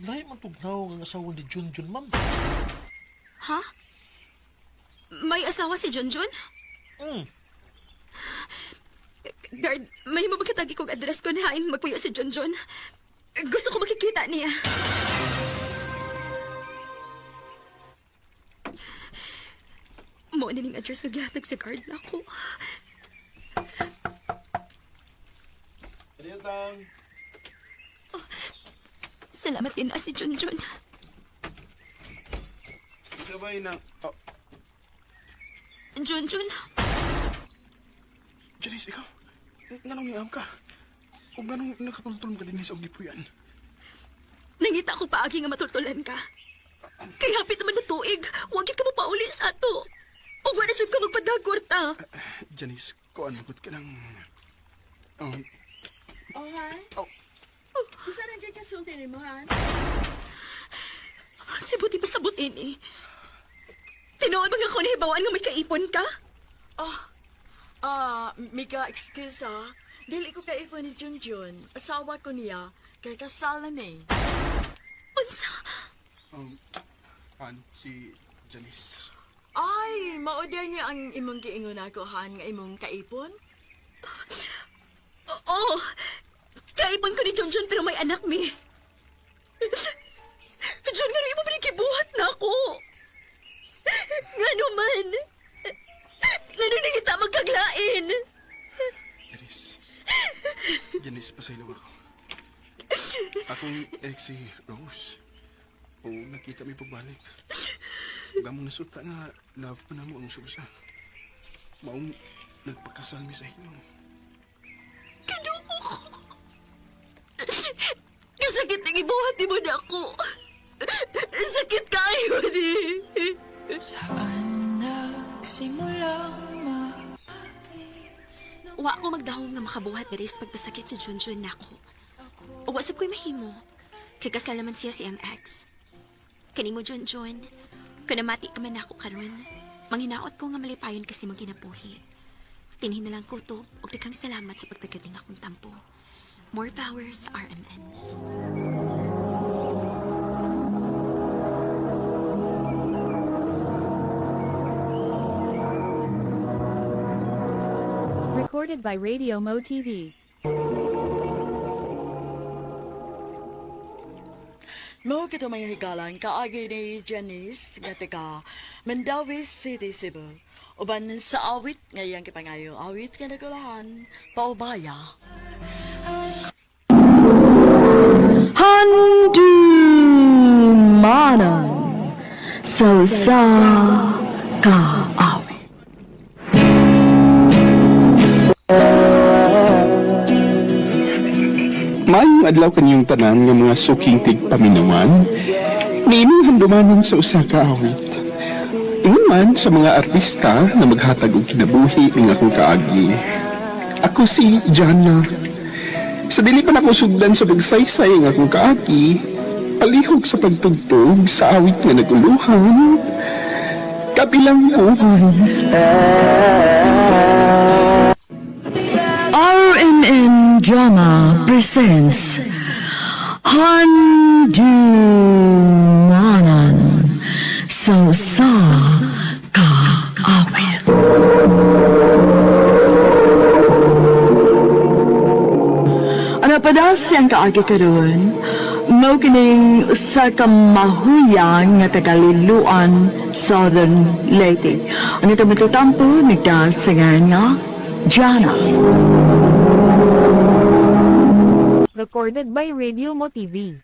lahi man tugnaw ang asawa ni Junjun, ma'am. Ha? May asawa si Junjun? Mm. Guard, may mabagkatagi kong address ko na hain magpuyo si Junjun. Gusto ko makikita niya. Mo na ning address na gihatag sa guard na ako. Tang. Salamat din na si Junjun. Sabay na. Oh, Junjun, Janice, ikaw. Nganong niam ka? O nganong nakatultol ka din sa ugipuyan? nangita ko paagi nga matultulan ka. Kay hapit naman na tuig, wag ka mo pauli sa ato. O wala sab ka magpadagor ta. Janice, kuan magod ka ng... Oh, Han? Oh. Kung saan ang kikasulti ni mo, Han? Si buti pa sabot ini. Tinuod ba nga ko nahibawaan nga may kaipon ka? Oh, ah, Mika, excuse ah. Dili ko kaipon ni Junjun. Asawa ko niya. Kay kasal na mi. Unsa? um, Han, si Janice. Ay, maodya niya ang imong giingon ako, Han, nga imong kaipon? Oo. Kaipon ko ni Junjun pero may anak mi. Jun, nga rin mo pinikibuhat na ako. Nga naman. Nga nung nangita magkaglain. Janice. Janice, pasaylo ako. Akong ex si Rose. O nakita may pagbalik. Gamong nasuta nga, love pa na mo ang susa. Maong nagpakasal mi sa hilong. Kinuko ko. Kasakit ng ibuhat mo na ako. Sakit kayo ni. Saan nagsimulang ma Wa ko magdahom nga makabuhat diri sa pagpasakit si Junjun nako. O wasap ko'y mahimo. Kay kasal naman siya siyang ex. Kanimo Junjun, kanamati ka man nako karon. Manghinaot ko nga malipayon kasi magkinabuhi. Tinhin na lang kutob og daghang salamat sa pagtagating akong tampo. More powers, RMN. Recorded by Radio Mo TV. Mao kito mga higalan kaagi ni Janice nga taga Mandawi City, Cebu. Uban sa awit ngayang kipangayo awit nga nagulahan paubaya. Handumanan sa usa ka awit. Maayong adlaw kanyong tanan nga mga suking tigpaminawan. Niining handumanan sa usa ka awit. Ingon man sa mga artista na maghatag og kinabuhi ning akong kaagi. Ako si Jana. Sa dili pa nako sugdan sa pagsaysay ang akong kaagi, palihog sa pagtugtog sa awit nga naguluhan, kabilang buhay. RMN Drama presents Handumanan sa usa ka awit. Ano pa daw siyang kaagi karon? Mao kining usa ka mahuyang nga tagaliluan Southern Leyte. Ang itong matatampo nagdasangan nga Jana. Recorded by Radio Mo TV.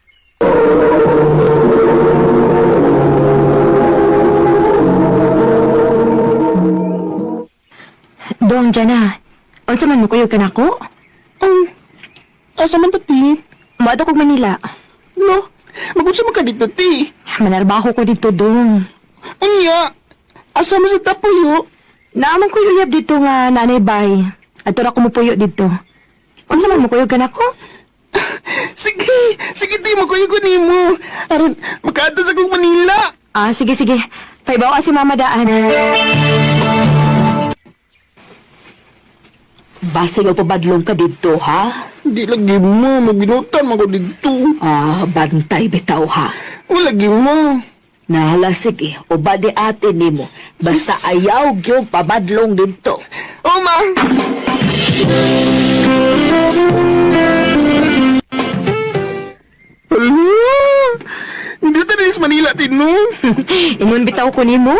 Dong, Jana. Unsa man mo kuyog ka nako? Asa man ta, ti? Moadto kog Manila. No, magunsa man ka dito, ti. Manarbaho ko dito dong. Unya, asa man sa tapuyo? Naaman ko yuyab dito nga nanay bay. Ato ra ko mupuyo dito. Unsa man mukuyog ka nako? Sige, sige, ti, makuyo ko nimo. Aron, makaadto sa kong Manila. Ah, sige sige. Paibaw si mama daan. Basig o pabadlong ka didto, ha? Di lagi mo, magbinutan man ko dito. Ah, bantay bitaw, ha? Wala lagi mo. Nahala, sige. O ba di ate nimo? Basta ayaw gyud pabadlong didto. Oh, ma! Hala! Hindi ta sa Manila, tino. Ingon bitaw ko nimo?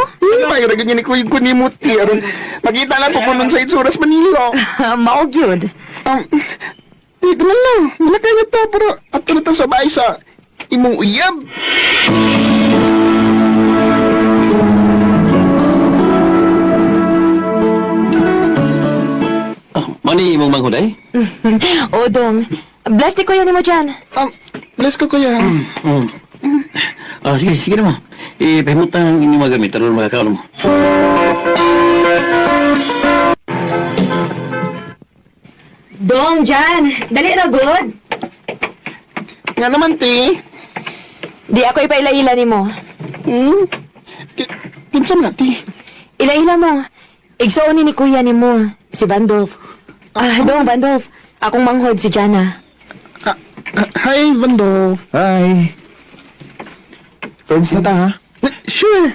May ragan ni Kuya ko ni Muti. Aron, makita lang po kunon sa itsuras Manila. Mao gyud. Dito na lang. Malakay na to, pero ato na to sa bahay sa imong uyab. Mani imong manghuday? O dong. Bless ni kuya nimo dyan. Bless ko, kuya. Ah, sige, sige na mo. Ipahimutan ang inyong mga gamit aron makakaon mo. Dong, Jan. Dali na good. Nga naman, ti. Di ako ipaila-ila nimo. Hmm? Kinsa man na, ti? Ila-ila mo. Igsuon ni kuya nimo, si Vandolph. Ah, dong Vandolph. Akong manghod si Jana. Ah, hi, Vando. Hi. Friends na ta, ha? Sure.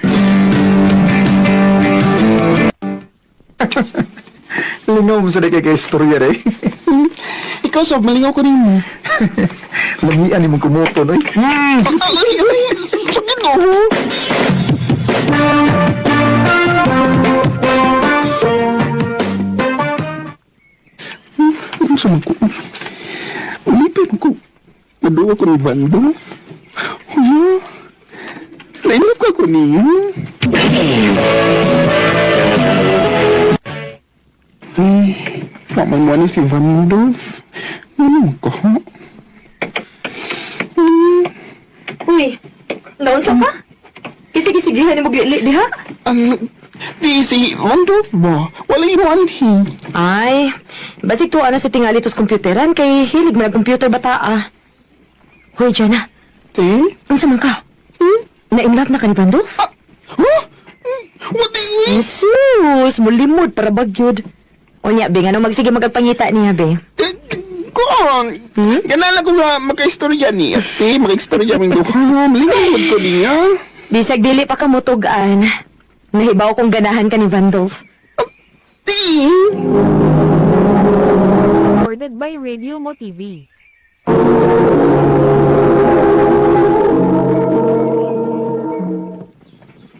Lingaw mo sa kay kay istorya, eh. Ikaw, sob, malingaw ko rin mo. Lamian ni mong kumuto, no? Ay, ay, sakit oh. Ano sa ko? Ulipin ko. Naduwa ko ni Vando. Huyo. Nainlove ka ko niya. Ay, naman mo ni si Vando. Ano ko? Uy, naunsa ka? Kisigi-sigihan nimo glili diha? Ang di si Vandolph ba? Wala yung anhi. Ay, basig tuwa na sa tingali tos computeran kay hilig man ang computer bata ah. Hoy, Jana. Eh? Unsa man ka? Hmm? Na-inlove na ka ni Vandolph? Ah, huh? What the Jesus, mulimod para bagyod. Unya, be, ngano magsige magpangita niya, be? Eh, Kuan! Hmm? Ganala ko nga makaistorya ni ate, makaistorya ming duha. Malingaw man ko niya. Bisag dili pa ka mutugan. Nahibaw kong ganahan ka ni Vandolph. Ti! Recorded by Radio Mo TV.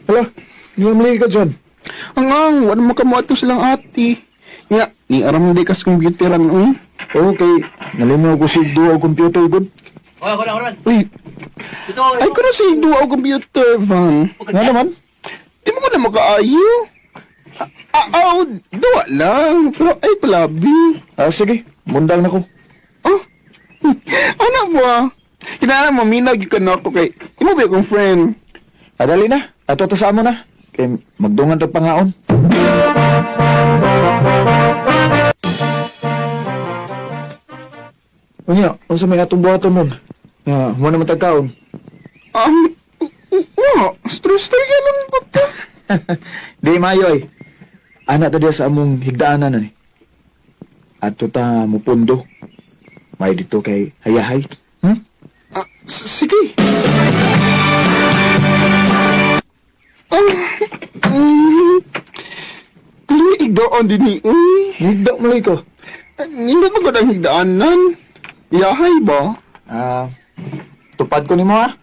Hala, hindi mo ka dyan. Ang ang, wala mo kamuato silang ate. Nga, ni aram di kas computeran, uy. Okay, nalimaw ko si duwa og computer, good. Uy, ay ko na si duwa og computer, Van. Nga naman. Di mo ko na makaayo. Ah, ah, duwa lang. Pero ay palabi. Ah, sige, mundang na ko. Oh, ano ba? Kinahanglan mo, minaw yung ka na ako kay... Imo ba akong friend? Ah, dali na. Ato ta sa amo na. Kay magdungan tag pangaon. Unya, unsa may atong buhaton nun? Nga, human naman tagkaon. Wa, stress talaga lang ko ta. Di mayo ay. Ana ta diya sa among higdaanan ani. Ato ta mupundo. May dito kay hayahay. Hmm? Ah, sige. Igdaan din ni, uy. Higda mo ko. Hindi ba ko ang higdaanan? Yahay ba? Ah, tupad ko nimo ha.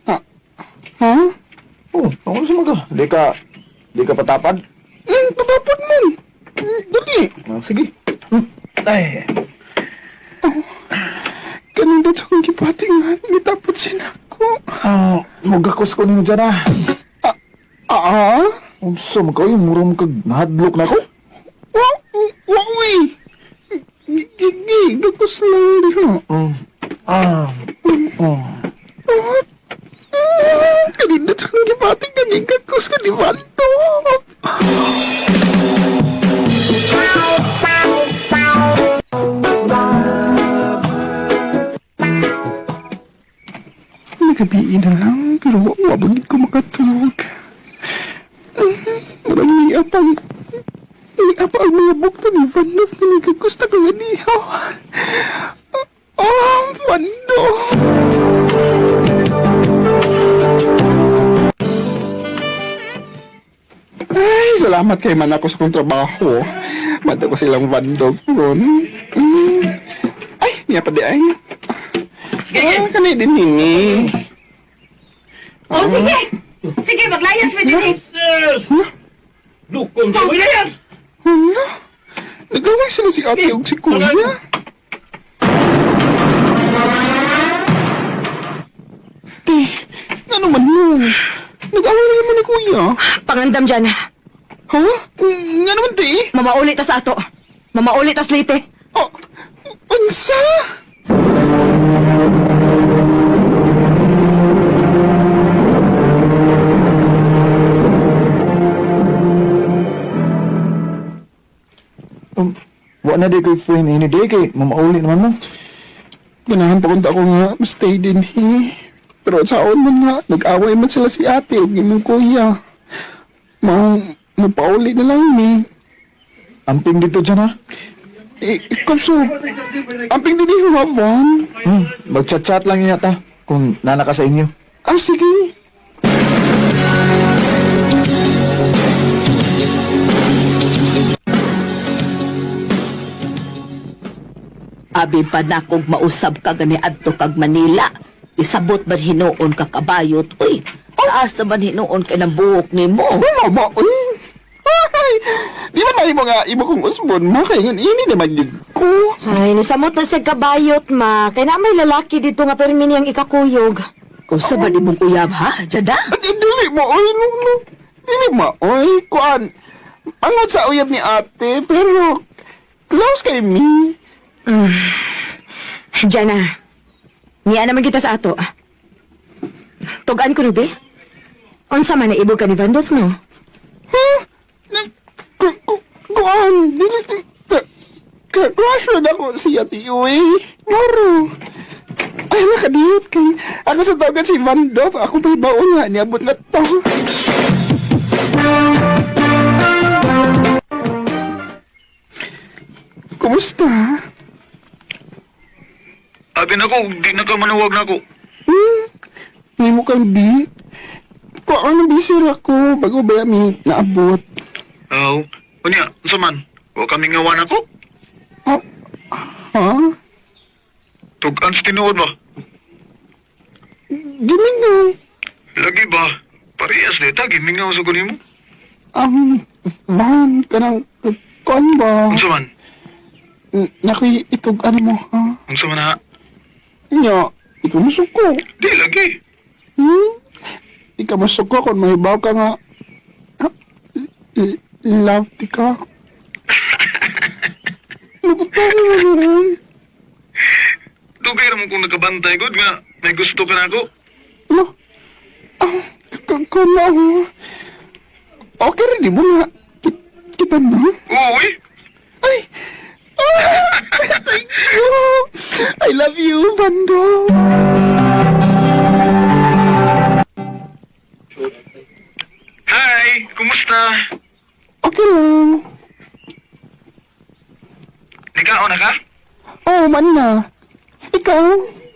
Ah, ha? Oh, ako sa mga. Di ka patapad. Patapad man. Dali. Ah, sige. Ay, Kanina sa akong gipatingan, gitapot siya na ako. ah, mugakos ko nimo dyan ah. Ah? Unsa man kayo, mura mo kag nahadlok na ko. Wa, wa, uy. Gigi. Gakos lang diha. Ah. Oh. Kanina sa kong gibating kang gakos ka ni Vando. Nagabiin na lang, pero wabagid ko makatulog. Murang niya pa ang mga bukto ni Vando na nagkagusta ko nga niya. Oh, Vando! Ay, salamat kay man ako sa kong trabaho. Mata ko silang Vandolph ron. Ay, niya pa di ay. Ah, kanay din nini. Oh, sige! Sige, maglayas mi dinhi. Lukon di Williams! Hala? Nagaway sila si ate ug si kuya. Te, ano man mo? Nag-away na naman ni kuya. Pangandam dyan. Ha? Nga naman, te? Mamauli ta sa ato. Mamauli ta sa Leyte. Oh, unsa? Wa na di ko'y free ni day kay mamauli naman mo. Ganahan pa kunta ako nga, stay din he. Pero saon man nga, nag-away man sila si ate ug imong kuya. Maong, mapauli na lang mi. Amping dito dyan ha. Eh, ikaw so, amping din ni Huwavon. Magchat-chat lang yata kung nana ka sa inyo. Ah, sige. Abi pa na kog mausab ka gani adto kag Manila. Isabot man hinuon ka kabayot. Uy, taas naman hinuon kay ng buhok nimo. Oh, mama, uy. Ay, di ba na nga imo kong usbon mo? Kaya nga, ini naman yun ko. Ay, nisamot na siya kabayot, ma. Kay na may lalaki dito nga permi niyang ikakuyog. Usa ba nimong uyab ha? Jada? At eh, dili mo, oy, no, no. Dili mo, oy, kuan. Angot sa uyab ni ate, pero close kay mi. Jana, niya naman kita sa ato. Tugan ko, Ruby. Unsa man naibog ka ni Vandolph, no? Ha? Na, ku, ku, kuan, dili, di, ka, ka, crush na ako siya, ti, uy. Moro. Ay, nakadiyot kay. Ako sa tawagan si Van Dove, ako pa'y baon nga, niabot na to. Kumusta? Abi na ko, di na ka manuwag na ko. May mukhang di. Kung ano busy ra ko, bago ba mi naabot. Aw, unya, unsa man? Wa kami nga ako. Oh, ha? Tug-an sa tinuod ba? Gimingaw. Lagi ba? Parehas dita, gimingaw sa kunin mo. Van, kanang, kuan ba? Unsa man? Nakoy itog ano mo, ha? Unsa man ha? Nya, ikaw masuko. Di lagi. Ikaw masuko kung mahibaw ka nga. Ha? Love ti ka. Nakatawa mo noon. Dugay ra mo kung nakabantay gud nga may gusto ka na ako. Ano? Ah, kuan lang. Okay rin, di mo nga. Kita na? Uy, Ay! Ah! Thank you! I love you, Bando! hi, kumusta? Okay lang. Nikaon na ka? Oo, man na. Ikaw?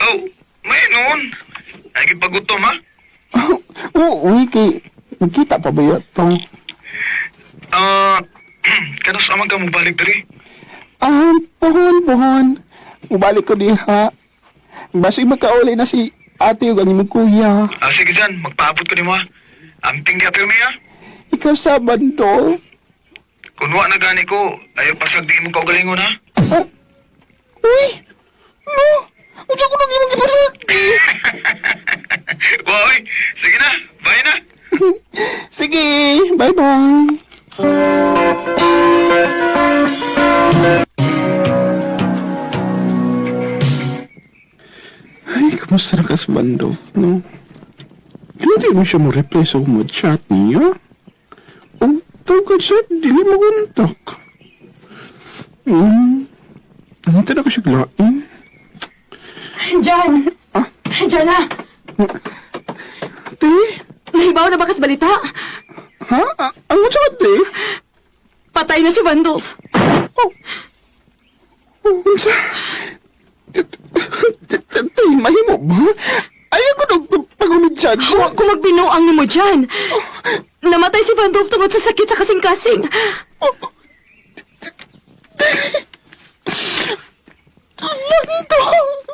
Oh, may noon. Ay gipagutom ha? Oo, uy, kay... Nagkita pa ba yun ito? Ah, kanus amang ka mobalik diri? Ah, pohon, pohon. Mubalik ko diha. Basoy magkauli na si ate ug ang imong kuya. Ah, sige dyan, magpaabot ko nimo ha. Amping di apir ha. Ikaw sa bando. Kung wa na gani ko, ayaw pasag di mo kaugalingon ha. Oh. Uy! No! Unsa ko nang imong ipalag? Wa oy, sige na, bye na. Sige, bye-bye. Kumusta na ka sa Bandolf, no? Hindi mo siya mo reply sa mo chat niya. O tawag siya, dili mo kontak. Hmm. Ano na ko siya glain? Jan! Ah? Jan na! Te? Nahibaw na ba kas balita? Ha? Ano siya te? Patay na si Vandolph. Oh. Unsa? Te, mahimo ba? Ayaw ko nung pag-umidyan ko. Huwag ko magbinuang nimo dyan. Namatay si Vandolph tungod sa sakit sa kasing-kasing. Vandolph!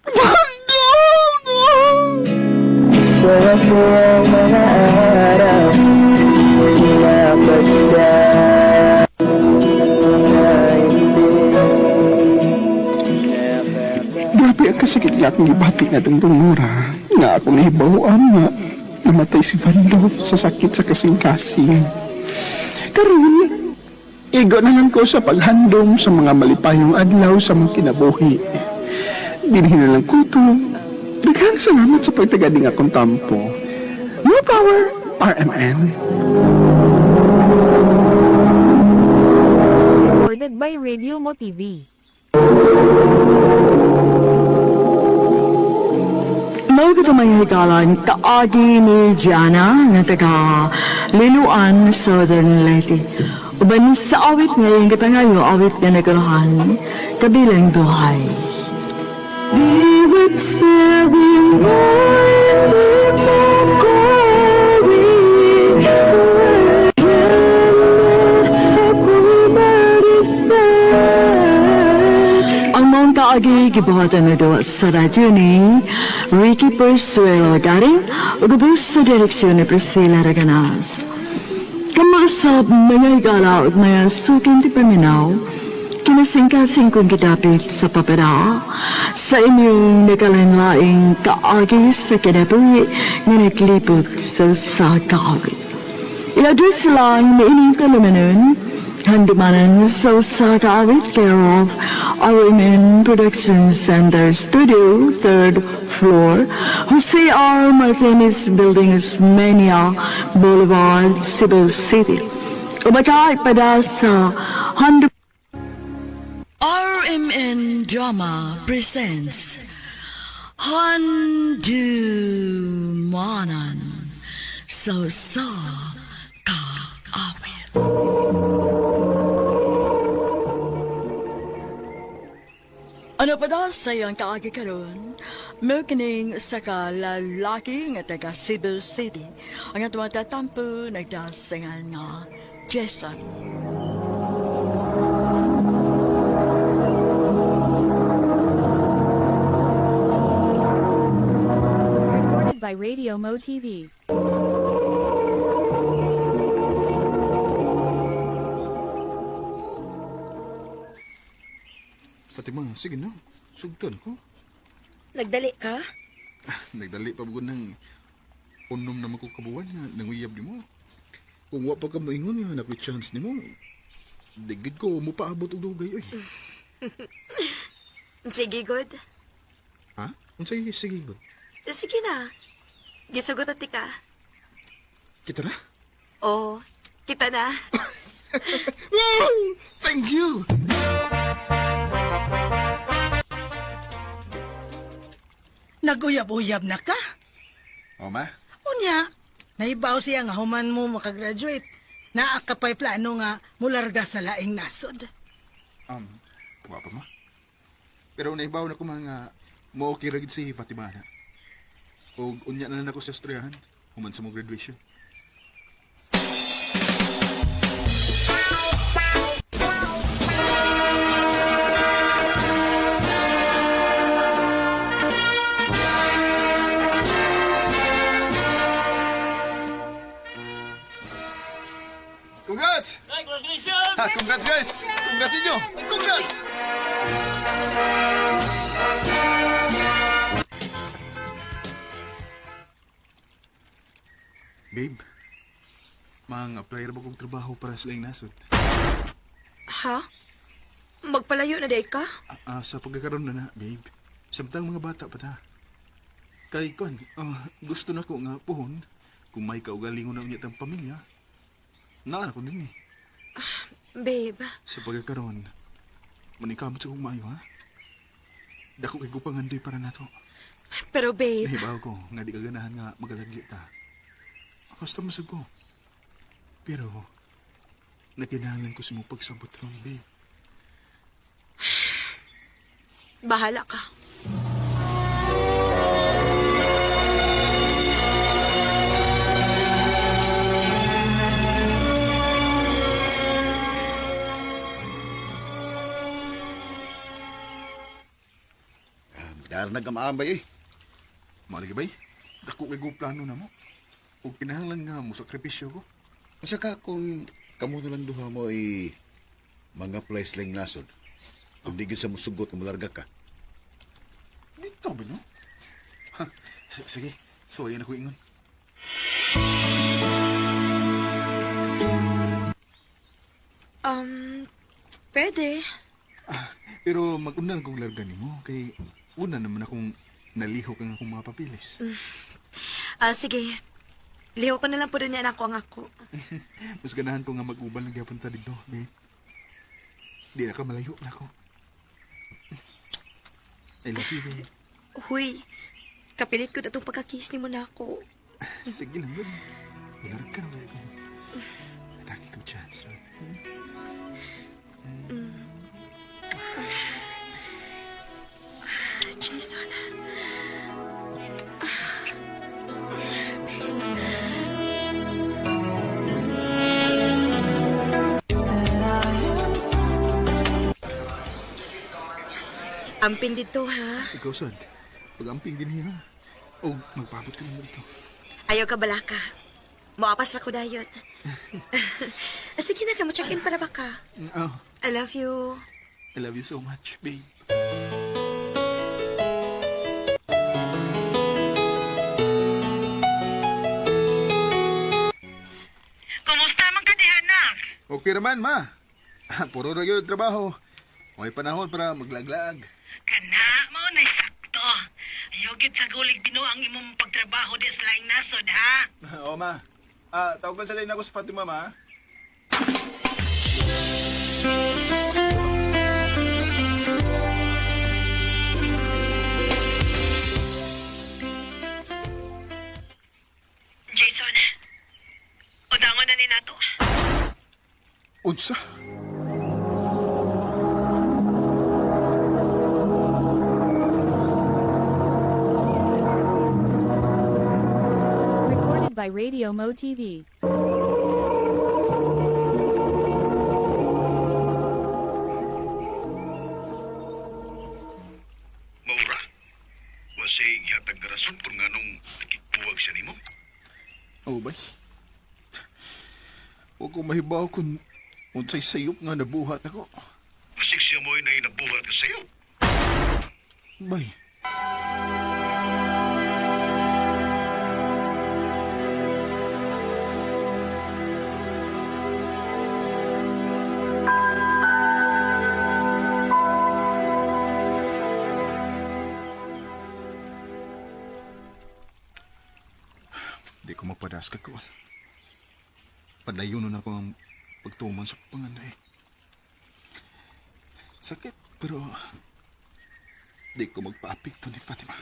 Vandolph! Saya-sayang mga araw Wala pa sa Grabe ang kasakit niya akong ibati na dungdung Nora. Nga ako nahibawaan nga namatay si Van Loof sa sakit sa kasing-kasing. Karon, igo na lang ko sa paghandom sa mga malipayong adlaw sa mga kinabuhi. Dinhin na lang ko to. Daghang salamat sa pagtagading akong tampo. More power, RMN. Recorded by Radio Mo TV. Mao gud mga higalan kaagi ni Gianna nga taga Liluan, Southern Leyte. Uban sa awit ngayong gipangayo awit nga naguluhan kabilang buhay. Liwat sa Ang maong kaagi gibuhatan na daw sa radyo ni Ricky Persuelo Garing ug ubos sa direksyon ni Priscilla Raganas. Kamasab mga higala ug mga suking ti paminaw, kinasingkasing kong gidapit sa papara sa inyong nakalanlaing kaagi sa kinabuhi nga naglibot sa usa ka awit. I-address lang ni ining kalumanon, handumanan sa usa ka awit care of RMN Production Center Studio, 3rd floor, Jose R. Martinez Building, Osmeña Boulevard, Cebu City. Umakay pada sa 100 RMN Drama presents Handumanan sa sa kaawit. Ano pa daw sa iyang kaagi karon? Mao sa ka lalaki nga taga Cebu City. Ang atong tatampo nagdasingan nga Jason. Recorded by Radio Mo TV. Fatima, sige na. Sugtan ko. Nagdali ka? Nagdali pa ko ng unom na magkukabuan nga nanguyab ni mo. Kung wa pa ka moingon nga nakoy chance nimo. Digid ko mo paabot og dugay oy. Sige, good. Ha? Unsay sige gud? Sige na. Gisugot at ka. Kita na. Oo, kita na. Woo! Thank you. Naguyab-uyab na ka? O ma, Unya, naibaw siya nga human mo makagraduate. Naa ka pa'y plano nga mularga sa laing nasod. um, wa pa ma. Pero naibaw na ko mga mo okay ra gid si Fatima na. Og unya na lang ako sa estoryahan human sa mo graduation. Congrats! Congratulations! Ha, congrats guys! Congrats inyo! Congrats! Babe, mang apply ra ba kong trabaho para sa laing nasod? Ha? Magpalayo na day ka? Sa pagkakaroon na na, babe. Samtang mga bata pa ta. Kay kon, gusto na ko nga puhon kung may kaugalingon na unya tang pamilya. Naa na ko din eh. Babe, Sa pagkakaroon, manikamot sa kong maayo, ha? Dako kay gupangandoy para nato. Pero babe, Nahibaw ko nga di ka ganahan nga magalagyo ta. Basta masug ko. Pero, nakinahanglan ko sa mong pagsabot ron, babe. Bahala ka. Dar nagamaambay eh. Mali bay? Dako kay plano na mo. Ug kinahanglan nga mo sakripisyo ko. Unsa ka kung kamo na lang duha mo ay mga place lang nasod. Kung di gyud sa musugot kung malarga ka. Dito ba no? Ha, sige, so ayan ako ingon. Pwede. Pero mag-una lang kong larga nimo kay una naman akong nalihok ang akong mga papilis. Ah, sige. Liho ko na lang po rin yan ako ang ako. Mas ganahan ko nga mag-uban lang gyapon ta didto, babe. Di na ka malayo na ako. I love you, babe. Huy, kapilit ko na itong pagkakiss ni mo na ako. Sige lang, babe. Malarag ka na, babe. Atake ko chance. Jason. Amping dito, ha? Ikaw, sad. Pag-amping din niya. O magpabot ka naman dito. Ayaw ka balaka. Moapas ra ko dayon. Sige na ka, mo check-in para baka. Oh, I love you. I love you so much, babe. Kumusta man ka diha, nak? Okay naman, ma. Puro ra gyud trabaho. May panahon para maglaglag. Kana, mao na sakto. Ayaw gyud sa gulig binuang ang imong pagtrabaho di sa laing nasod, ha? Oo, ma. Ah, tawagan sa ako sa Fatima, ma. Jason, udangon na ni nato. Unsa? Recorded by Radio Mo TV. Maura, wasay gihatag na rason kung nganong nakigbuwag siya nimo. Oo, bay. Huwag ko mahibaw kung unsay sayop nga nabuhat ako. Basig siya mo'y nainabuhat ka sa'yo. Bay. Di ko mapadas ka ko. Padayon na ako ang pagtuman sa panganay. Sakit, pero di ko magpa-apekto ni Fatima.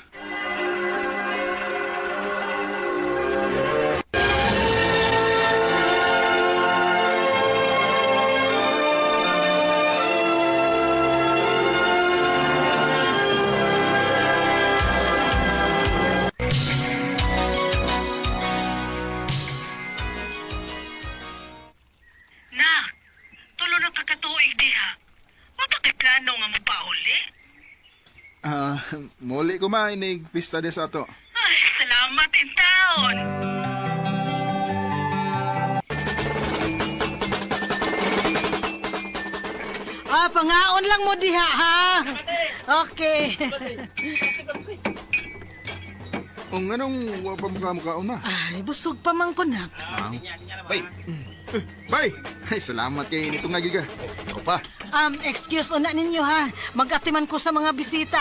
Nak, tulo na ka katuig diha. Wa ba kay plano nga mopauli? Ah, muli ko ma, inig pista de sa ato. Ay, salamat in taon. Ah, pangaon lang mo diha, ha? Okay. Ang anong wa pa mukha mukha na? Ay, busog pa man ko na. Bay. Eh, bay. Ay, salamat kay nito nga giga. Ako pa. Excuse una ninyo ha. Mag-atiman ko sa mga bisita.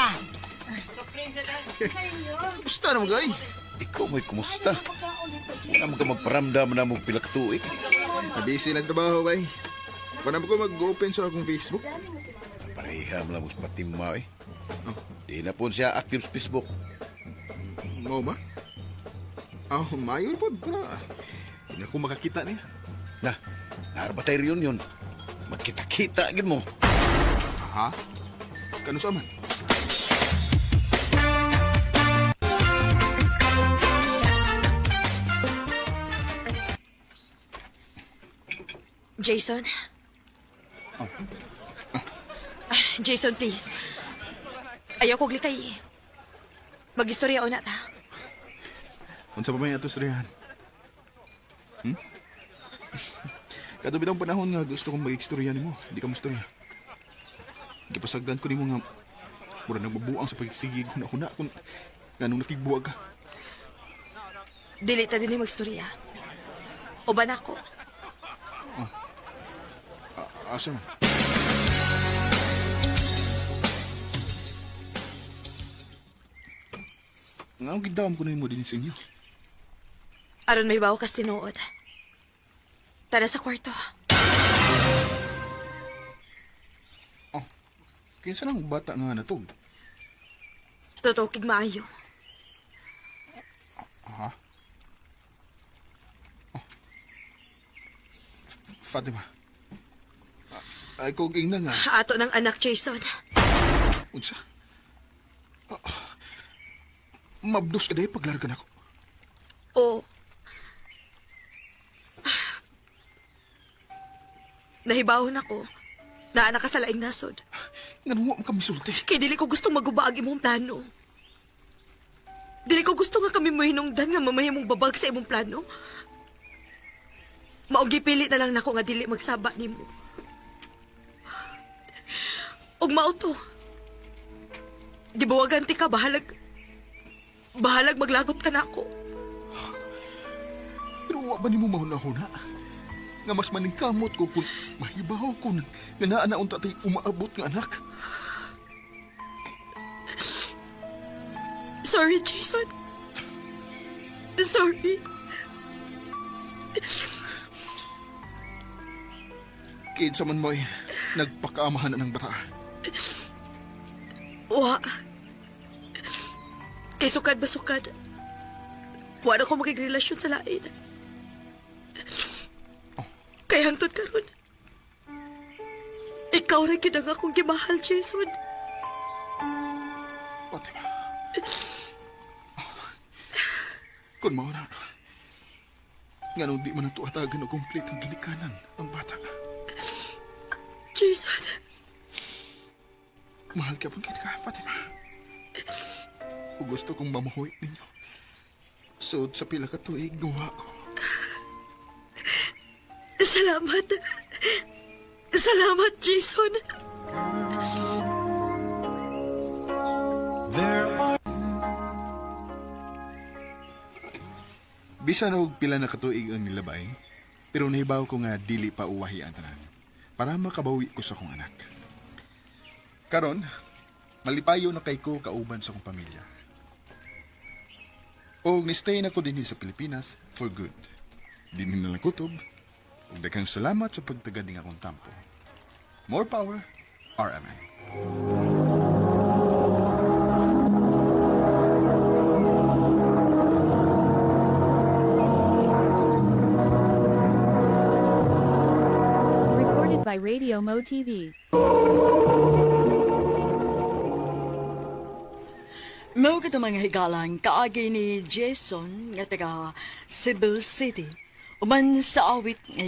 Kumusta naman kay? Ikaw mo'y kumusta? Wala mo ka magparamdam na mo pila ka tuig. Busy na trabaho, bay. Wala mo ko mag-open sa akong Facebook. Pareha mo lang mo sa patima eh. Di na po siya active sa Facebook. Mo ba? Ah, mayor po. Pero, hindi ako makakita niya. Na, naara tayo reunion. Magkita-kita gid mo. Ha? Kano sa man? Jason? Ah, Jason, please. Ayaw kog likay eh. Mag-istorya na ta. Unsa pa may ato istoryahan? Kadto bitawng panahon nga gusto kong mag-istorya nimo, hindi ka mo istorya. Gipasagdan ko nimo nga mura nagbubuang sa pagsigig huna-huna kung nganong nakigbuwag ka. Dili ta din magstorya. Uban ako. Asa man? Nganong gidawom ko nimo din sa inyo? Aron may bawo kas tinuod. Tara sa kwarto. Kinsa nang bata nga natog? Totoo kig maayo. Ha? Oh. Fatima. Ay, kog ingna nga. Ato ng anak, Jason. Unsa? Ah, mabdos ka dahil paglarga na ako. Oo. Nahibawon ako. Naa na ka sa laing nasod. Nganong wa man ka misulti? Kay dili ko gustong maguba ang imong plano. Dili ko gusto nga kami mahinungdan nga mamahimong babag sa imong plano. Mao gipili na lang nako nga dili magsaba nimo. Ug mao to. Gibuwagan ti ka bahalag bahalag maglagot ka nako. Pero wa ba nimo mahuna-huna? Nga mas maningkamot ko kung mahibaw ko nga naa na unta tay umaabot nga anak. Sorry, Jason. Sorry. Kinsa man mo'y nagpakaamahan na ng bata. Wa. Kay sukad ba sukad? Wa na ko makigrelasyon sa lain. Kay hangtod karon. Ikaw ra gyud ang akong gimahal, Jason. Fatima. Kung mao na, nganong di man nato atagan og kompletong ginikanan ang bata. Jason. Mahal ka pang kita, Fatima. O gusto kong mamuhoy ninyo. Suod sa pila ka tuig, gawa ko. Salamat. Salamat, Jason. Bisan og pila na katuig ang nilabay, pero nahibaw ko nga dili pa uwahi ang tanan para makabawi ko sa akong anak. Karon, malipayo na kay ko kauban sa akong pamilya. Og ni-stay na ko dinhi sa Pilipinas for good. Dinhi na lang kutob. Ug daghang salamat sa pagtagad ning akong tampo. More power, RMN. Recorded by Radio Mo TV. Mao kato mga higalang kaagi ni Jason nga taga Cebu City. Uban sa awit nga